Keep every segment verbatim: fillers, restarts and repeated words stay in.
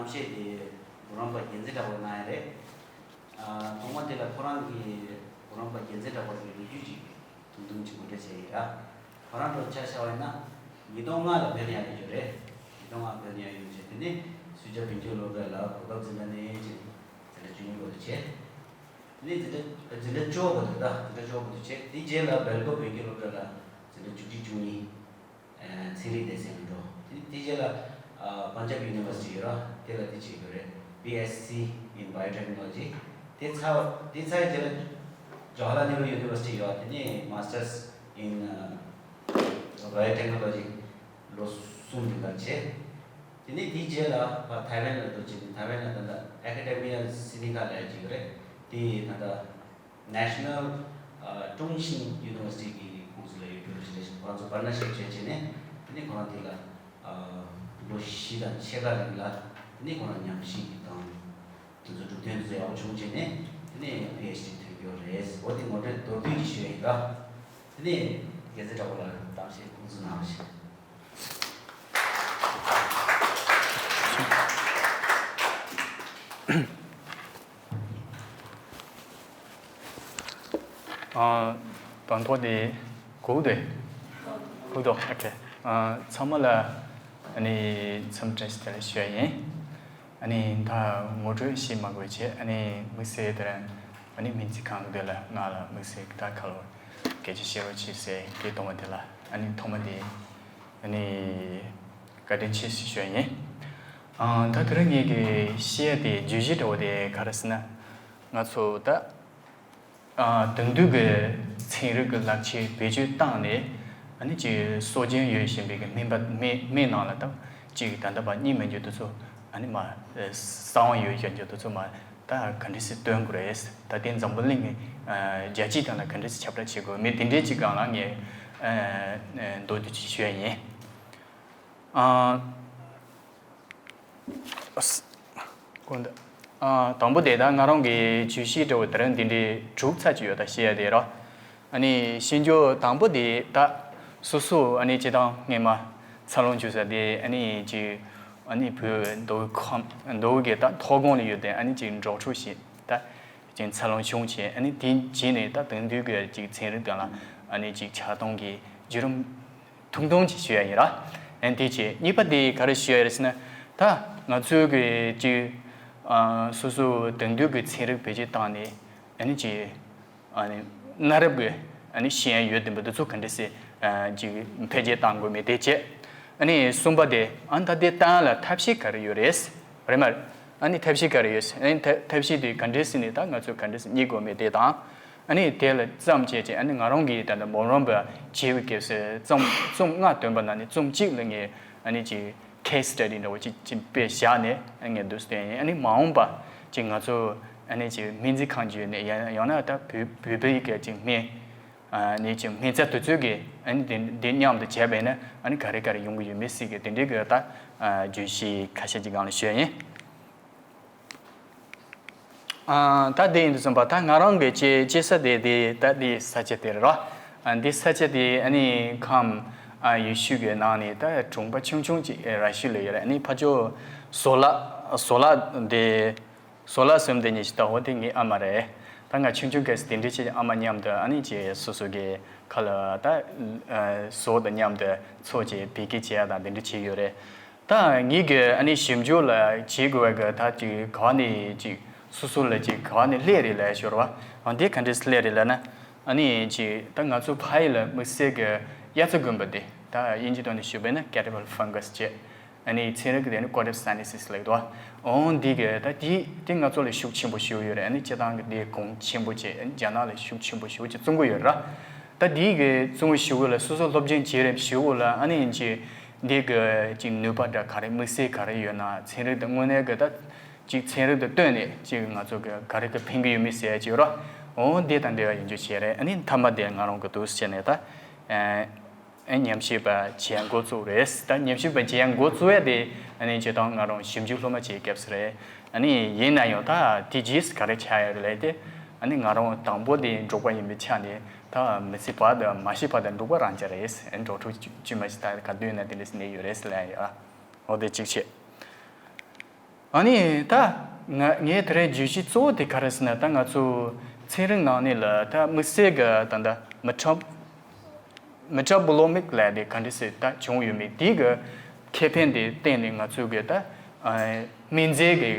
གཏམ་བཤད་དེ་བུ་རམ་པ་རྒྱལ་མཚན་གྲགས་པ་གནང་ཡ་རེད། ཨ། ཐོག་མ་དེ་ལ་ཁོ་རང་གིས་བུ་རམ་པ་རྒྱལ་མཚན་གྲགས་པ་གི་ལོ་རྒྱུས་ཅིག་ཐུང་ཐུང་ཅིག་ངོ་སྤྲོད་བྱས་ཡིན་ར། ཁོ་རང་འདྲ་ཆ་བཞག་པ་ཡིན་ན་ཉིས་སྟོང་ལྔ་ལ་བོད་ནས་ཡར་སླེབས་ཡོད་རེད། ཉིས་སྟོང་ལྔ་བོད་ནས་ཡར་ཡོང་རྗེས་དེ་ནས་སུམ་བརྒྱ་བདུན་ཅུ་སློབ་གྲྭ་ལ་གོ་སྐབས་འཛིན་གྲྭ་ནས་ཅིག་འཛིན་གྲྭ་བཅུ་གཉིས་བར་དུ་བྱས། དེ་ནས་འཛིན་གྲྭ་འཛིན་གྲྭ་བཅུ་བར་དུ་ད་འཛིན་གྲྭ་བཅུ་བར་དུ་བྱས། དེའི་རྗེས་ལ་སྦེལ་ཀོབ་བོད་ཀྱི་སློབ་གྲྭ་ལ་འཛིན་གྲྭ་བཅུ་གཅིག་བཅུ་གཉིས། ཚན་རིག་སྡེ་ཚན་ལ་འགྲོ། དེ་དེ་རྗེས་ལ་ཨ། པན་ཇབ་ཡུ་ནི་ཝར་སི་ཊི་ཡོད་ར། དེ་ལ་དེ་བྱེད་དགོས་རེད། B S C in Biotechnology། དེ་ཚར་དེ་ཚར་རྗེས་ལ་ཇ་ཝ་ཧར་ལལ་ནེ་རུ་ཡུ་ནི་ཝར་སི་ཊི་ཡོད། དེ་ནས་Masters in Biotechnology ལོ་གསུམ་དེ་གར་བྱས། དེ་ནས་དེའི་རྗེས་ལ་ཕར་ཐའེ་ཝན་ལ་འགྲོ་བྱས་ནས། ཐའེ་ཝན་ལ་ད་ལྟ་Academia Sinica ལབ་ཅིག་ཡོད་རེད། དེ་ད་ལྟ་National ཀྲུང་ཞིན་ཡུ་ནི་ཝར་སི་ཊི་གི་ཁོངས་སུ་ལ་ཡོད་རྒྱུ་རེད། ཁོ་རང་ཚོ་པར་ནར་ཤིབ་བྱས་བྱས་ནས། དེ་ནས་ཁོ་རང་དེ་ལ་ལོ་བཞི་དང་ཕྱེད་ཀ་རིང་ལ་དེ་ནས་ཁོ་རང་ཉམས་ཞིབ་དང་དེ་ཚོ་གྲུབ་དོན་དེ་ཚོ་ཡག་པོ་བྱུང་བྱས་ནས། དེ་ནས་PhD ཐོན་རྒྱུ་རེད། འོ་དེ་ངོ་སྤྲོད་མདོར་བསྡུས་ཀྱི་ཞུ་ཡ་ཡིན་ར། དེ་ནས་རྒྱལ་མཚན་གྲགས་པ་ལགས་གཏམ་བཤད་ཁུངས་བཙུན་གནང་རོགས་ཞུ། ཨ། དང་ཐོག་དེ་གུག་དེ་གུག་དོ། ཨོ་ཁེ། ཨ། ཚང་མ་ལ་ཨ་ནི་འཚམས་འདྲི་ཞུ་ཡ་ཡིན། ཨ་ནི་ད་ངོ་སྤྲོད་བྱེད་མ་དགོས་བྱས། ཨ་ནི་དམིགས་བསལ་དེ་རིང་ཨ་ནི་སྨན་རྩིས་ཁང་གི་དེ་ལ་ང་ལ་དམིགས་བསལ་གྱི་ད་ཁ་ལོ་སྐད་ཆ་བཤད་རོགས་བྱེད་ཟེར་གྱི་གཏོང་བ་དེ་ལ། ཨ་ནི་ཐོག་མ་དེ་ཨ་ནི་བཀའ་དྲིན་ཆེ་ཞེས་ཞུ་ཡ་ཡིན། ཨ། ད་དེ་རིང་ངེད་ཀྱི་བཤད་ཡ་དེ་བརྗོད་གཞི་འདྲ་བོ་དེ་ག་རེ་ཟེར་ན། ང་ཚོ་ད་ཨ། དེང་དུས་ཀྱི་ཚན་རིག་གི་ལག་ཆས་བེད་སྤྱོད་བཏང་ནས། ཨ་ནི་ཅིག་སྲོག་སྐྱོན་ཡོད་བཞིན་པའི་གི་སྨན་པ་སྨན་སྨན་ནང་ལ་ད་ཅིག་ད་ལྟ་བར་རྙེད་མེད་རྒྱུ་དེ་ཚོ་ཨ་ནི་མ་གསང་བ་ཡོད་བཞིན་རྒྱུ་དེ་ཚོ་མ་ད་ག་འདྲ་སེ་སྟོན་དགོས་རེད། ད་དེ་འཛམ་བུ་གླིང་གི་ཨ་རྒྱལ་སྤྱི་དང་ལ་ག་འདྲ་སེ་ཁྱབ་བསྒྲགས་བྱེད་དགོས་མེད། དེ་འདྲའི་ཅིག་སྒང་ལ་ངས་ཨ་མདོར་བསྡུས་ཅིག་ཞུ་ཡ་ཡིན། ཨ། ཨ། དང་པོ་དེ་ད་ང་རང་གི་བརྗོད་གཞི་འདྲ་བོ་དེ་རིང་འདི་འདྲའི་དྲུག་ཚར་གཅིག་ཡོད་ད་བཤད་ཡ་དེ་རོ། ཨ་ནི་ཤེས་རྒྱུ་དང་པོ་དེ་ད་སོ་སོ་ཨ་ནི་སྤྱི་བཏང་སྔས་མ་འཚར་ལོངས་བྱུང་ས་དེ་ཨ་ནི་ཅིག་ཨ་ནི་བོད་མདོ་ཁམས་མདོ་གི་ད་མཐོ་སྒང་ལ་ཡོད་དེ་ཨ་ནི་ཅིག་འབྲོག་ཕྲུག་ཞིག་ད་ཅིག་འཚར་ལོངས་བྱུང་བྱས། ཨ་ནི་དེ་རྗེས་ནས་ད་དེང་དུས་ཀྱི་ཅིག་ཚན་རིག་དང་ལ་ཨ་ནི་ཅིག་ཆགས་སྟངས་ཀྱི་བརྒྱུད་རིམ་ཐུང་ཐུང་ཅིག་ཞུ་ཡ་ཡིན་ར། ཨ་ནི་དེ་བྱས་གཉིས་པ་དེ་ག་རེ་ཞུ་ཡ་རེད་ཟེར་ན། ད་ང་ཚོའི་གི་ཅིག་ཨ་སོ་སོ་དེང་དུས་ཀྱི་ཚན་རིག་བེད་སྤྱོད་བཏང་ནས་ཨ་ནི་ཅིག་ཨ་ནི་གནའ་རབས་ཀྱི་ཨ་ནི་ཤེས་ཡོན་ཡོད་བསྡད་པ་འདི་ཚོ་ག་འདྲ་སེ་ཨ་ཅིག་འཕེལ་རྒྱས་གཏང་དགོས་མིན་དེ་བྱས། ཨ་ནི་གསུམ་པ་དེ་ཨ་ནི་ད་དེ་བཏང་ལ་ཐབས་ཤེས་ག་རེ་ཡོད་རེད། རེད་མ་རེད། ཨ་ནི་ཐབས་ཤེས་ག་རེ་ཡོད། ཨ་ནི་ཐབས་ཐབས་ཤེས་དེ་ག་འདྲ་སེ་ནས་ད་ང་ཚོས་ག་འདྲ་སེ་རྙེད་དགོས་མིན་དེ་དང་། ཨ་ནི་དེ་ལ་བརྩམས་བྱས་བྱས་ཨ་ནི་ང་རང་གིས་ད་ལྟ་འབུམ་རམས་པ་བྱེད་པའི་སྐབས་སུ་རྩོམ་རྩོམ་ལྔ་བཏོན་པ་ནང་ནས་རྩོམ་གཅིག་ལ་ངས་ཨ་ནི་ཅིག་case study འདྲ་བོ་ཅིག་ཅིག་དཔེ་བཞག་ནས་ཨ་ངས་འདུག་སྟོན་ཡིན། ཨ་ནི་མ་འོངས་པ་ཅིག་ང་ཚོ་ཨ་ནི་ཅིག་སྨན་རྩིས་ཁང་བརྒྱུད་ནས་ཡང་ཡང་ན་ད་བོད་བོད་པའི་གི་ཅིག་སྨན་ཨ་ནི་ཅིག་སྨན་རྩིས་དེ་ཚོའི་གི་ཨ་ནི་དེ་འདི་མཉམ་དུ་བྱས་པས་ན་ཨ་ནི་ག་རེ་ག་རེ་ཡོང་གི་ཡོད་མེད་སྲིད་གི་དེ་འདྲའི་གི་ད་བརྗོད་གཞི་ཁ་ཤས་ཅིག་སྒང་ལ་ཞུས་ཡིན། ཨ་ད་དེ་ཡིན་དུས་ཙམ་པ་ད་ང་རང་གི་སྐྱེ་སྐྱེ་ས་དེ་དེ་ད་དེ་ས་ཆ་དེ་རེད་ར། ཨ་འདི་ས་ཆ་དེ་ཨ་ནི་ཁམས་ཨ་ཡུལ་ཤུལ་གི་ནང་ནས་ད་གྲོང་པ་ཆུང་ཆུང་ཅིག་ར་ཤུལ་ལ་ཡོད་རེད། ཨ་ནི་ཕ་ཇོ་བཟོ་ལ་བཟོ་ལ་དེ་བཟོ་ལ་ཟེར་མི་དེ་ཉིད་ཞིག་ད་འོ་དེ་ངའི་ཨ་མ་རེད། ད་ང་ཆུང་ཆུང་སྐབས་སུ་དེ་འདྲའི་ཆེད་ཨ་མ་མཉམ་དུ་ཨ་ནི་ཅིག་སོ་སོ་གི་ཁ་ལ་ད་ཨ་བཟོ་དང་མཉམ་དུ་འཚོ་བྱས་བི་ཀི་བྱས་ཡ་དང་དེ་འདྲ་བྱས་ཡོད་རེད། ད་ངེད་ཀྱི་ཨ་ནི་ཞིབ་འཇུག་ལ་བྱེད་དགོས་པ་གི་ད་ཅིག་ག་བ་ནས་ཅིག་སོ་སོ་ལ་ཅིག་ག་བ་ནས་སླེབས་རེད་ལབ་ཞོར་བ། འོ་འདི་ག་འདྲས་སླེབས་རེད་ལབ་ན། ཨ་ནི་ཅིག་ད་ང་ཚོ་ཕ་ཡུལ་ལ་དམིགས་བསལ་གི་དབྱར་རྩྭ་དགུན་འབུ་དེ་ད་དབྱིན་ཇི་ཐོག་ནས་ཞུས་པས་ན་caterpillar fungus བྱས། ཨ་ནི་ཚན་རིག་གི་དེ་ནི་Cordyceps sinensis ལབ་འདུག་འོ་འདི་གི་ད་དེ་དེ་ང་ཚོ་ལ་ཤུགས་ཆེན་པོ་ཞིག་ཡོད་རེད། ཨ་ནི་སྤྱི་བཏང་གི་དེ་གོང་ཆེན་པོ་བྱས། ཨ་ནི་རྒྱ་ནག་ལ་ཤུགས་ཆེན་པོ་ཞིག་ཅིག་བཙོང་གི་ཡོད་ར། ད་དེའི་གི་བཙོང་གི་ཞུ་གི་ལ་སོ་སོ་སློབ་སྦྱོང་བྱེད་རེད་ཞུ་གི་ལ། ཨ་ནི་ཅིག་འདི་གི་ཅིག་ནུས་པ་འདྲ་ག་རེ་དམིགས་བསལ་ག་རེ་ཡོད་ན་ཚན་རིག་དང་དངོས་གནས་གི་ད་ཅིག་ཚན་རིག་དང་བསྟུན་ནས་ཅིག་ང་ཚོ་གི་ག་རེ་གི་ཕན་གི་ཡོད་མེད་ཟེར་ཡ་ཅིག་ཡོད་ར། འོ་འདི་དང་འབྲེལ་བ་ཡིན་རྒྱུ་བྱས་རེད། ཨ་ནི་མཐའ་མ་དེ་ང་རང་གི་འདུག་བྱས་ནས་ད་ཨ་ཉམས་ཞིབ་པ་བྱེད་འགོ་བཙུགས་རེད། ད་ཉམས་ཞིབ་པ་བྱེད་འགོ་བཙུགས་ཡ་དེ་ཨ་ནི་སྤྱིར་བཏང་ང་རང་ཞིབ་འཇུག་སློབ་མ་བྱེད་སྐབས་སུ་རེད། ཨ་ནི་ཡིན་ན་ཡང་ད་དེ་རྗེས་ག་རེ་ཆགས་ཡོད་རེད་ལབ་དེ། ཨ་ནི་ང་རང་དང་པོ་དེ་འབྲོག་པ་ཡིན་པའི་ཆ་ནས་ད་མི་ཚེ་བར་དུ་མ་ཤི་བར་དུ་འབྲོག་པ་རང་ཆ་རེད། ཨ་ནི་འབྲོག་ཕྲུག་དཀྱུས་མ་ཞིག་ད་ག་དུས་ན་དེ་འདྲ་ཞིག་གནས་ཡོད་རེད་ལབ་ཡ། འོ་དེ་གཅིག་བྱས། ཨ་ནི་ད་ང་ངའི་དེ་རིང་བརྗོད་གཞི་གཙོ་བོ་དེ་ག་རེ་ཟེར་ན། ད་ང་ཚོ་ཚན་རིག་ནང་ནས་ལ་ད་དམིགས་བསལ་གྱི་ད་ད་མི་ཁྲབ་མེ་ཊ་བོ་ལོ་མིག་ལབ་དེ་ག་འདྲ་ཟེར་ད་བྱུང་ཡོད་མེད་དེ་གི་ཁེ་ཕན་དེ་བརྟེན་ནས། ང་ཚོ་གི་ད་སྨན་རྫས་གི་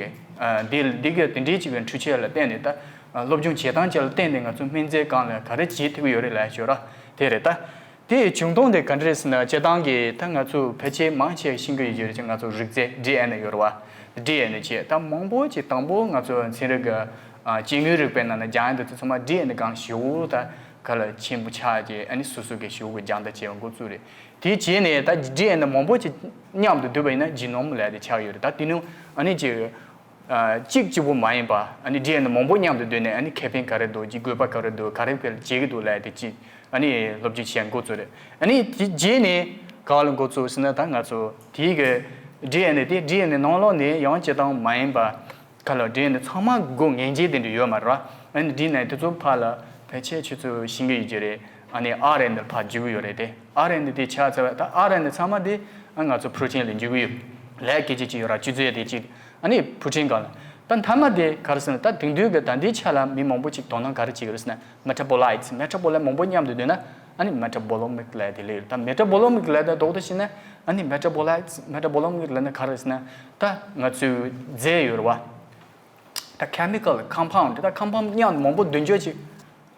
འདི་འདི་གི་དེ་འདྲའི་ཅིག་གི་འཕྲུལ་ཆས་ལ་བརྟེན་ནས། ད་སློབ་སྦྱོང་བྱེད་སྟངས་ཅིག་ལ་བརྟེན་ནས་ང་ཚོ་སྨན་རྫས་སྒང་ལ་ག་རེ་བྱེད་ཐུབ་ཀྱི་ཡོད་རེད་ལབ་ཞོར་ར། དེ་རེད་ད། དེའི་བྱུང་སྟངས་དེ་ག་འདྲ་རེད་ཟེར་ན། སྤྱིར་བཏང་གི་ད་ང་ཚོ་ཕལ་ཆེར་མང་ཆེ་ཤེས་ཀྱི་ཡོད་རྒྱུ་རེད་ཅེ། ང་ཚོ་རིགས་རྫས་ཌི་ཨེན་ཨེ་ཡོད་རེད་བ། ཌི་ཨེན་ཨེ་བྱས་ད་མང་པོ་ཅིག་དང་པོ་ང་ཚོ་ཚན་རིག་གི་ཨ་སྐྱེ་དངོས་རིག་པའི་ནང་ན་སྦྱང་ཡ་འདི་ཚོ་ཚང་མ་ཌི་ཨེན་ཨེ་སྒང་ཞེ་པོ་ད་ག་ལ་ཆེན་པོ་ཆགས་ཀྱི། ཨ་ནི་སོ་སོ་གི་ཞེ་པོ་གི་སྦྱང་བརྡར་བྱེད་པ་འགོ་བཙུགས་རེད། དེ་རྗེས་ནས་ད་ཌི་ཨེན་ཨེ་མང་པོ་ཅིག་མཉམ་དུ་བསྡུས་པ་ཡིན་ན་ཇི་ནོམ་ལབ་དེ་ཆགས་ཡོད་རེད། ད་དེ་ནི་ཨ་ནི་ཅིག་ཨ་གཅིག་གཅིག་པོ་མ་ཡིན་པ། ཨ་ནི་ཌི་ཨེན་ཨེ་མང་པོ་མཉམ་དུ་བསྡུས་ནས། ཨ་ནི་ཁེ་ཕན་ག་རེ་འདུག་ཅིག་དགོས་པ་ག་རེ་འདུག་ག་རེ་བྱེད་ཀྱི་འདུག་ལབ་དེ་ཅིག་ཨ་ནི་སློབ་སྦྱོང་བྱེད་འགོ་བཙུགས་རེད། ཨ་ནི་དེ་རྗེས་ནས་ག་ལ་འགོ་བཙུགས་ཟེར་ན། ད་ང་ཚོ་དེའི་གི་ཌི་ཨེན་ཨེ་དེ་ཌི་ཨེན་ཨེ་ནང་ལོགས་ནས་ཡང་སྤྱིར་བཏང་མ་ཡིན་པ་ག་ལ་ཌི་ཨེན་ཨེ་ཚང་མ་དགོས་ངེས་ཅན་དེ་འདྲ་ཡོད་མ་རེད་བ། ཨ་ནི་ཌི་ཨེན་ཨེ་དེ་ཚོ་ཕར་ལ་ཕལ་ཆེར་ཁྱོད་ཚོ་ཤེས་ཀྱི་ཡོད་ཀྱི་རེད། ཨ་ནི་ཨར་ཨེན་ཨེ་ཕར་འཇུག་གི་ཡོད་རེད། དེ་ཨར་ཨེན་ཨེ་དེ་ཆགས་ཚར་བ། ད་ཨར་ཨེན་ཨེ་ཚང་མ་དེ་ཨ་ང་ཚོ་པྲོ་ཊིན་ལ་འཇུག་གི་ཡོད། ལས་སྐད་ཅིག་ཅིག་ཡོད་ར། བཅུད་རྫས་དེ་གཅིག་ཨ་ནི་པྲོ་ཊིན་སྒང་ལ། ད་མཐའ་མ་དེ་ག་རེ་ཟེར་ན། ད་དེང་དུས་ཀྱི་ད་ལྟའི་ཆ་ལ་མི་མང་པོ་ཅིག་དོ་སྣང་ག་རེ་བྱེད་ཀྱི་རེད་ཟེར་ན། མེ་ཊ་བོ་ལའིཊ་མེ་ཊ་བོ་ལའིཊ་མང་པོ་མཉམ་དུ་བསྡུས་ན་ཨ་ནི་མེ་ཊ་བོ་ལོ་མིག་ལབ་དེ་སླེབས་ཡོད། ད་མེ་ཊ་བོ་ལོ་མིག་ལབ་དེ་རྡོག་རྡོག་བྱས་ན། ཨ་ནི་མེ་ཊ་བོ་ལའིཊ་མེ་ཊ་བོ་ལོ་མིག་ལབ་ན་ག་རེ་ཟེར་ན། ད་ང་ཚོའི་རྫས་ཡོད་རེད་བ། ད་ཁེ་མི་ཀལ་ཀམ་པའུན་ཌི། ད་ཀམ་པའུན་ཌི་མཉམ་མང་པོ་བསྡུ་འཇོག་བྱེད།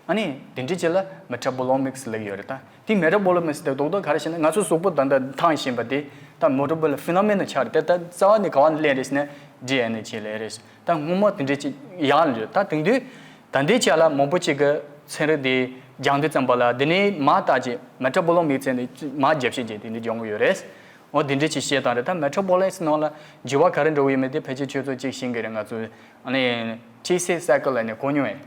ཨ་ནི་དེ་འདྲ་ཅིག་ལ་མེ་ཊ་བོ་ལོ་མིག་ལབ་ཀྱི་ཡོད་རེད། ད་དེ་མེ་ཊ་བོ་ལོ་མིག་དེ་རྡོག་རྡོག་ག་རེ་ཟེར་ན། ང་ཚོ་གཟུགས་པོ་ད་ལྟ་འཐེན་བཞིན་པ་དེ་ད་མེ་ཊ་བོ་ལིག་ཕི་ནོ་མེ་ན་ཆགས་རེད། དེ་ད་རྩ་བ་ནས་ག་བ་ནས་སླེབས་རེད་ཟེར་ན། ཌི་ཨེན་ཨེ་ཅིག་སླེབས་རེད། ད་སྔོན་མ་དེ་འདྲ་ཅིག་ཡང་ཡོད། ད་དེང་དུས་ད་ལྟའི་ཆ་ལ་མང་པོ་ཅིག་གི་ཚན་རིག་དེ་སྦྱང་དུས་ཙམ་པ་ལ། དེ་ནས་མར་བལྟས་རྗེས་མེ་ཊ་བོ་ལོ་མིག་ཟེར་ནས་མར་རྒྱབ་བཤད་བྱས་དེ་འདྲ་སྦྱང་གི་ཡོད་རེད། འོ་དེ་འདྲ་ཅིག་བཤད་སྟངས་རེད། ད་མེ་ཊ་བོ་ལིག་ནང་ལ་འགྱུར་བ་ག་རེ་འགྲོ་གི་ཡོད་མེད་དེ་ཕལ་ཆེར་ཁྱོད་ཚོ་ཅིག་ཤེས་ཀྱི་རེད། ང་ཚོ་ཨ་ནི་ཊི་སེལ་སའི་ཀལ་ལབ་ནས་གོ་མྱོང་ངས།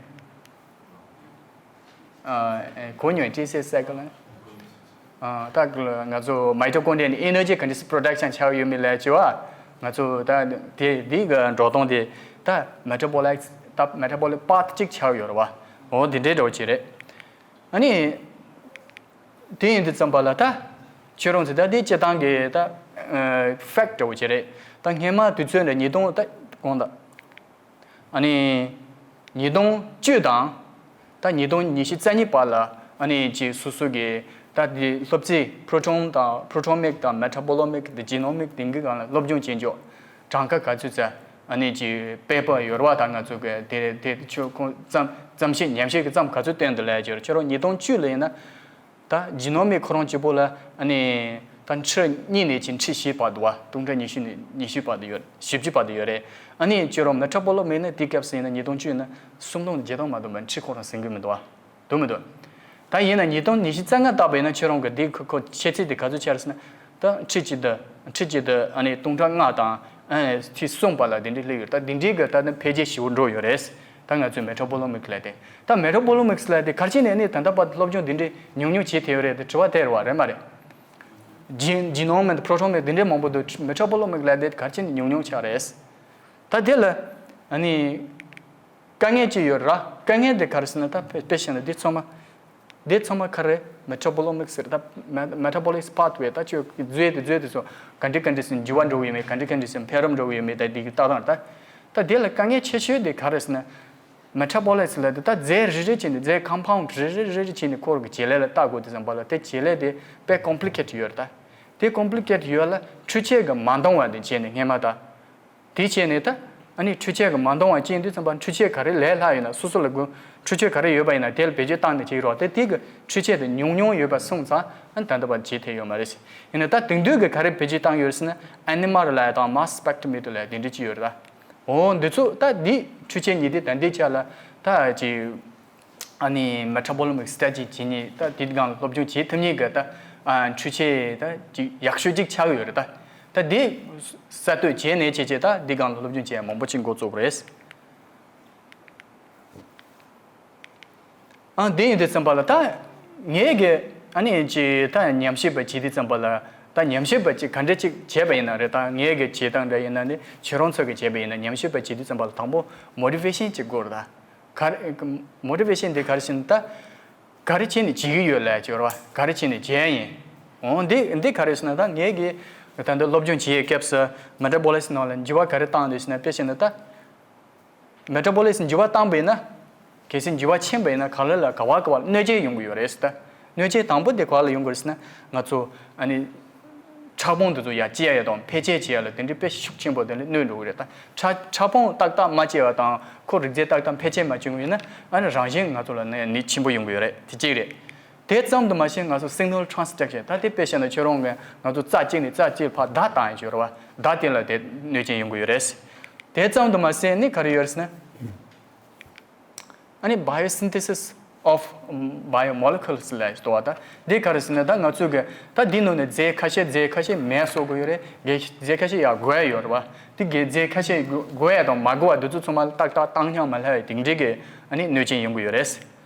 ཨ་ཨེ་གོ་མྱོང་ངས། ཊི་སེལ་སའི་ཀལ་ལབ་ནས། ཨ་ད་ང་ཚོ་མའི་ཊོ་ཀོན་ཌི་ཡ་ནས་ཨེ་ནར་ཇི་ག་འདྲ་སེ་པྲོ་ཌག་ཤན་ཆགས་ཡོད་མེད་ལབ་བྱས་པ། ང་ཚོ་ད་དེ་འདི་གི་འགྲོ་སྟངས་དེ་ད་མེ་ཊ་བོ་ལིག་ད་མེ་ཊ་བོ་ལིག་པཱཐ་གཅིག་ཆགས་ཡོད་རེད་བ། འོ་དེ་འདྲའི་འདྲ་བོ་ཅིག་རེད། ཨ་ནི་དེ་ཡིན་དུས་ཙམ་པ་ལ་ད་ཁྱོད་རང་ཚོ་ད་དེ་སྤྱིར་བཏང་གི་ད་ཨ་ཕེག་ཊི་འདྲ་བོ་ཅིག་རེད། ད་སྔོན་མ་དུས་ཚོད་འདྲ་ཉིས་སྟོང་ད་གོང་ད། ཨ་ནི་ཉིས་སྟོང་བཅུ་དང་ད་ཉིས་སྟོང་ཉི་ཤུ་རྩ་གཉིས་བར་ལ། ཨ་ནི་ཅིག་སོ་སོ་གི་ད་དེ་སློབ་ཚན་པྲོ་ཊོན་དང་པྲོ་ཊོ་མིག་དང་མེ་ཊ་བོ་ལོ་མིག་དང་ཇི་ནོ་མིག་དེ་གི་སྒང་ལ་སློབ་སྦྱོང་བྱེད་ཆོག་གྲངས་ཀ་ག་ཚོད་ཙམ། ཨ་ནི་ཅིག་པེ་པར་ཡོད་རེད་བ། ད་ང་ཚོ་གི་དེ་དེ་ཆོས་ཁོང་རྩོམ་རྩོམ་བཤད་ཉམས་ཞིབ་གི་རྩོམ་ག་ཚོད་བཏོན་འདུག་ལབ་ཡ་ཅིག་ཡོད་རེད། ཁྱོད་རང་ཉིས་སྟོང་བཅུ་ལ་ཡིན་ན། ད་ཇི་ནོ་མིག་ཁོ་རང་གཅིག་པོ་ལ་ཨ་ནི་ད་ཁྲི་གཉིས་ནས་ཅིག་ཁྲི་བཞི་བར་དུ་བ། སྟོང་ཕྲག་ཉི་ཤུ་ནས་ཉི་ཤུ་བར་དུ་ཡོད། བཞི་བཅུ་བར་དུ་ཡོད་རེད། ཨ་ནི་ཁྱོད་རང་མེ་ཊ་བོ་ལོ་མིག་ནི་དེ་སྐབས་སུ་ཡིན་ན་ཉིས་སྟོང་བཅུ་ཡིན་ན་སུམ་སྟོང་དང་བརྒྱད་སྟོང་མ་གཏོགས་མ་ཁྲི་ཁོ་རང་ཟིན་གྱི་མི་འདུག་བ། འདུག་མི་འདུག་ད་ཡིན་ན་ཉིས་སྟོང་ཉི་ཤུ་རྩ་ལྔ་བཏང་པ་ཡིན་ན་ཁྱོད་རང་གི་དེ་ཁོ་ཁོ་ཁྱད་ཚད་དེ་ག་ཚོད་ཆགས་རེད་ཟེར་ན། ད་ཁྲི་གཅིག་དང་ཁྲི་གཅིག་དང་ཨ་ནི་སྟོང་ཕྲག་ལྔ་དང་ཨ་ནི་ཁྲི་གསུམ་བར་ལ་དེ་འདྲའི་སླེབས་ཡོད། ད་དེ་འདྲའི་གི་ད་ནི་འཕེལ་རྒྱས་ཞེ་པོ་འགྲོ་ཡོད་རེད། ད་ང་ཚོའི་མེ་ཊ་བོ་ལོ་མིག་ལབ་དེ། ད་མེ་ཊ་བོ་ལོ་མིག་ལབ་དེ་ག་རེ་བྱས་ནས་ནི་ད་ལྟ་བར་སློབ་སྦྱོང་དེ་འདྲའི་ཉུང་ཉུང་བྱེད་ཐུབ་ཡོད་རེད་དེ་དྲི་བ་དེ་རེད་བ། རེད་མ་རེད། ཇི་ཇི་ནོམ་མིག་པྲོ་ཊོན་མིག་དེ་འདྲའི་མང་པོ་འདུག་མེ་ཊ་བོ་ལོ་མིག་ལབ་དེ་ག་རེ་བྱས་ནས་ཉུང་ཉུང་ཆགས་རེད། ད་དེ་ལ་ཨ་ནི་དཀའ་ངལ་ཅིག་ཡོད་ར། དཀའ་ངལ་དེ་ག་རེ་ཟེར་ན། ད་དཔེ་དཔེ་བཞག་ན་འདི་ཚང་མ། འདི་ཚང་མ་ག་རེ། མེ་ཊ་བོ་ལོ་མིག་ཟེར། ད་མེ་ཊ་བོ་ལིག་པཱཐ་ཝེ། ད་ཁྱོད་ཀྱི་རྫས་དེ་རྫས་དེ་ཚོ་ག་འདྲ་ག་འདྲ་ཟེར་འགྱུར་བ་འགྲོ་གི་ཡོད་མེད། ག་འདྲ་ག་འདྲ་ཟེར་འཕེལ་རིམ་འགྲོ་གི་ཡོད་མེད། ད་འདི་གི་ལྟ་སྟངས་ད། ད་དེ་ལ་དཀའ་ངལ་ཆེ་ཤོས་དེ་ག་རེ་ཟེར་ན། མེ་ཊ་བོ་ལིག་ཟེར་ལབ་དེ་ད་རྫས་རེ་རེ་བྱས་ནས། རྫས་ཀམ་པའུན་ཌི་རེ་རེ་རེ་རེ་བྱས་ནས་ཁོ་རང་གི་བྱེད་ལས་ལ་ལྟ་དགོས་དུས་ཙམ་པ་ལ། དེ་བྱེད་ལས་དེ་དཔེ་ཀོམ་པི་ལི་ཀེ་ཊི་ཡོད་རེད། ད་དེ་ཀོམ་པི་ལི་ཀེ་ཊི་ཡོད་ལ་འཕྲུལ་ཆས་ཀྱིས་མ་འདང་བ་དེ་བྱས་ནས་སྔོན་མ་ད། དེ་བྱས་ནས་ད་ཨ་ནི་འཕྲུལ་ཆས་ཀྱིས་མ་འདང་བ་བྱས་དུས་ཙམ་པ། འཕྲུལ་ཆས་ག་རེ་ལས་སླ་ཡོད་ན། སོ་སོ་ལ་དགོས་འཕྲུལ་ཆས་ག་རེ་ཡོད་པ་ཡིན་ན་དེ་ལ་བེད་སྤྱོད་བཏང་ནས་བྱེད་ཀྱི་རོགས། དེ་དེ་གི་འཕྲུལ་ཆས་དེ་ཉུང་ཉུང་ཡོད་པ་སོང་ཙང་། ཨ་ནི་ད་ལྟ་བར་བྱེད་ཐུབ་ཡོད་མ་རེད། ཡིན་ན་ད་དེང་དུས་ཀྱི་ག་རེ་བེད་སྤྱོད་བཏང་ཡོད་ཟེར་ན། ཨེན་ཨེམ་ཨར་ལབ་ཡ་དང་མཱ་སི་སི་སྤེག་ཊི་མི་ཊར་ལབ་ཡ་དེ་འདྲ་ཅིག་ཡོད་རེད་ད། འོ་འདི་ཚོ་ད་འདི་འཕྲུལ་ཆས་གཉིས་དེ་ད་འདི་ཆ་ལ་ད་ཅིག་ཨ་ནི་མེ་ཊ་བོ་ལོ་མིག་སི་ཊ་ཌི་བྱེད་མཁན། ད་དེའི་སྒང་ལ་སློབ་སྦྱོང་བྱེད་ཐུབ་མཁན་གྱི་ད་ཨ་འཕྲུལ་ཆས་ད་ཅིག་ཡག་ཤོས་ཅིག་ཆགས་ཀྱི་ཡོད་རེད་ད། ད་དེ་གསར་གཏོད་བྱས་ནས་བྱས་བྱས་ད་དེའི་སྒང་ལ་སློབ་སྦྱོང་བྱས་མང་པོ་ཅིག་འགོ་བཙུགས་པ་རེད། ཨ་དེ་ཡིན་དུས་ཙམ་པ་ལ་ད་ངས་གི་ཨ་ནི་ཅིག་ད་ཉམས་ཞིབ་པ་བྱེད་དུས་ཙམ་པ་ལ། ད་ཉམས་ཞིབ་པ་ཅིག་ག་འདྲ་ཅིག་བྱས་པ་ཡིན་ན་རེད། ད་ངས་གི་བྱེད་སྟངས་འདྲ་ཡིན་ན་ནི། ཁྱེད་རང་ཚོ་གི་བྱས་པ་ཡིན་ན། ཉམས་ཞིབ་པ་བྱེད་དུས་ཙམ་པ་ལ་དང་པོ་མོ་ཊི་ཝེ་ཤན་ཅིག་དགོས་རེད་ད། ག་རེ་མོ་ཊི་ཝེ་ཤན་དེ་ག་རེ་ཟེར་ན། ད་ག་རེ་བྱས་ནས་བྱེད་ཀྱི་ཡོད་ལབ་ཅིག་ཡོད་རེད་བ། ག་རེ་བྱས་ནས་བྱས་ཡིན། འོ་འདི་འདི་ག་རེ་ཟེར་ན། ད་ངས་གི་ ད་ལྟ་སློབ་སྦྱོང་བྱེད་ཡས་སྐབས་སུ་མེ་ཊ་བོ་ལི་སི་ནང་ལ་འགྱུར་བ་ག་རེ་བཏང་འདུག་ཟེར་ན། དཔེ་བཤད་ན་ད་མེ་ཊ་བོ་ལི་སི་འགྱུར་བ་བཏང་པ་ཡིན་ན། གལ་སྲིད་འགྱུར་བ་ཕྱིན་པ་ཡིན་ན་ག་ལེར་ལ་ག་བ་ག་བ་གནོད་སྐྱེལ་ཡོང་གི་ཡོད་རེད་ཟེར། ད་གནོད་སྐྱེལ་དང་པོ་དེ་ག་ལ་ཡོང་གི་རེད་ཟེར་ན། ང་ཚོ་ཨ་ནི་ཕྲ་ཕུང་དེ་ཚོ་ཡར་སྐྱེ་ཡ་དང་འཕེལ་རྒྱས་བྱེད་ཡ་ལ་དེ་འདྲའི་དཔེ་ཤུགས་ཆེན་པོ་དེ་ལ་གནོད་འགྲོ་གི་རེད། ད་ཕྲ་ཕྲ་ཕུང་ཏག་ཏག་མ་སྐྱེ་བ་དང་ཁོ་རིགས་རྫས་ཏག་ཏག་འཕེལ་རྒྱས་མ་བྱུང་བ་ཡིན་ན། ཨ་ནི་རང་བཞིན་ང་ཚོ་ལ་ནད་ནད་ཆེན་པོ་ཡོང་གི་ཡོད་རེད། དེ་གཅིག་རེད། དེ་ཙམ་དུ་མ་ཟད་ང་ཚོ་signal transduction ད་དེ་དཔེ་བཤད་ན་ཁྱོད་རང་གི་ང་ཚོ་རྩ་གཅིག་ནས་རྩ་གཅིག་ལ་ཕར་བརྡ་བཏང་ཡ་ཅིག་ཡོད་རེད་བ། བརྡ་དེ་ལ་དེ་གནོད་སྐྱོན་ཡོང་གི་ཡོད་རེད། དེ་ཙམ་དུ་མ་ཟད་ནི་ག་རེ་ཡོད་རེད་ཟེར་ན། ཨ་ནི་biosynthesis of biomolecules ལབ་ཡ་ཅིག་འདུག་བ། ད་འདི་ག་རེ་ཟེར་ན། ད་ང་ཚོ་གི་ད་འདི་ནང་ནས་རྫས་ཁ་ཤས་རྫས་ཁ་ཤས་མེད་བཟོ་དགོས་ཡོད་རེད། རྫས་ཁ་ཤས་ཡར་དགོས་ཡ་ཡོད་རེད་བ། དེ་གི་རྫས་ཁ་ཤས་དགོས་ཡ་དང་མ་དགོས་པ་འདི་ཚོ་ཚང་མ་ཏག་ཏག་བཏང་སྙོམས་མ་ལྷག་པའི་དེ་འདྲའི་གི་ཨ་ནི་གནོད་སྐྱོན་ཡོང་གི་ཡོད་རེད།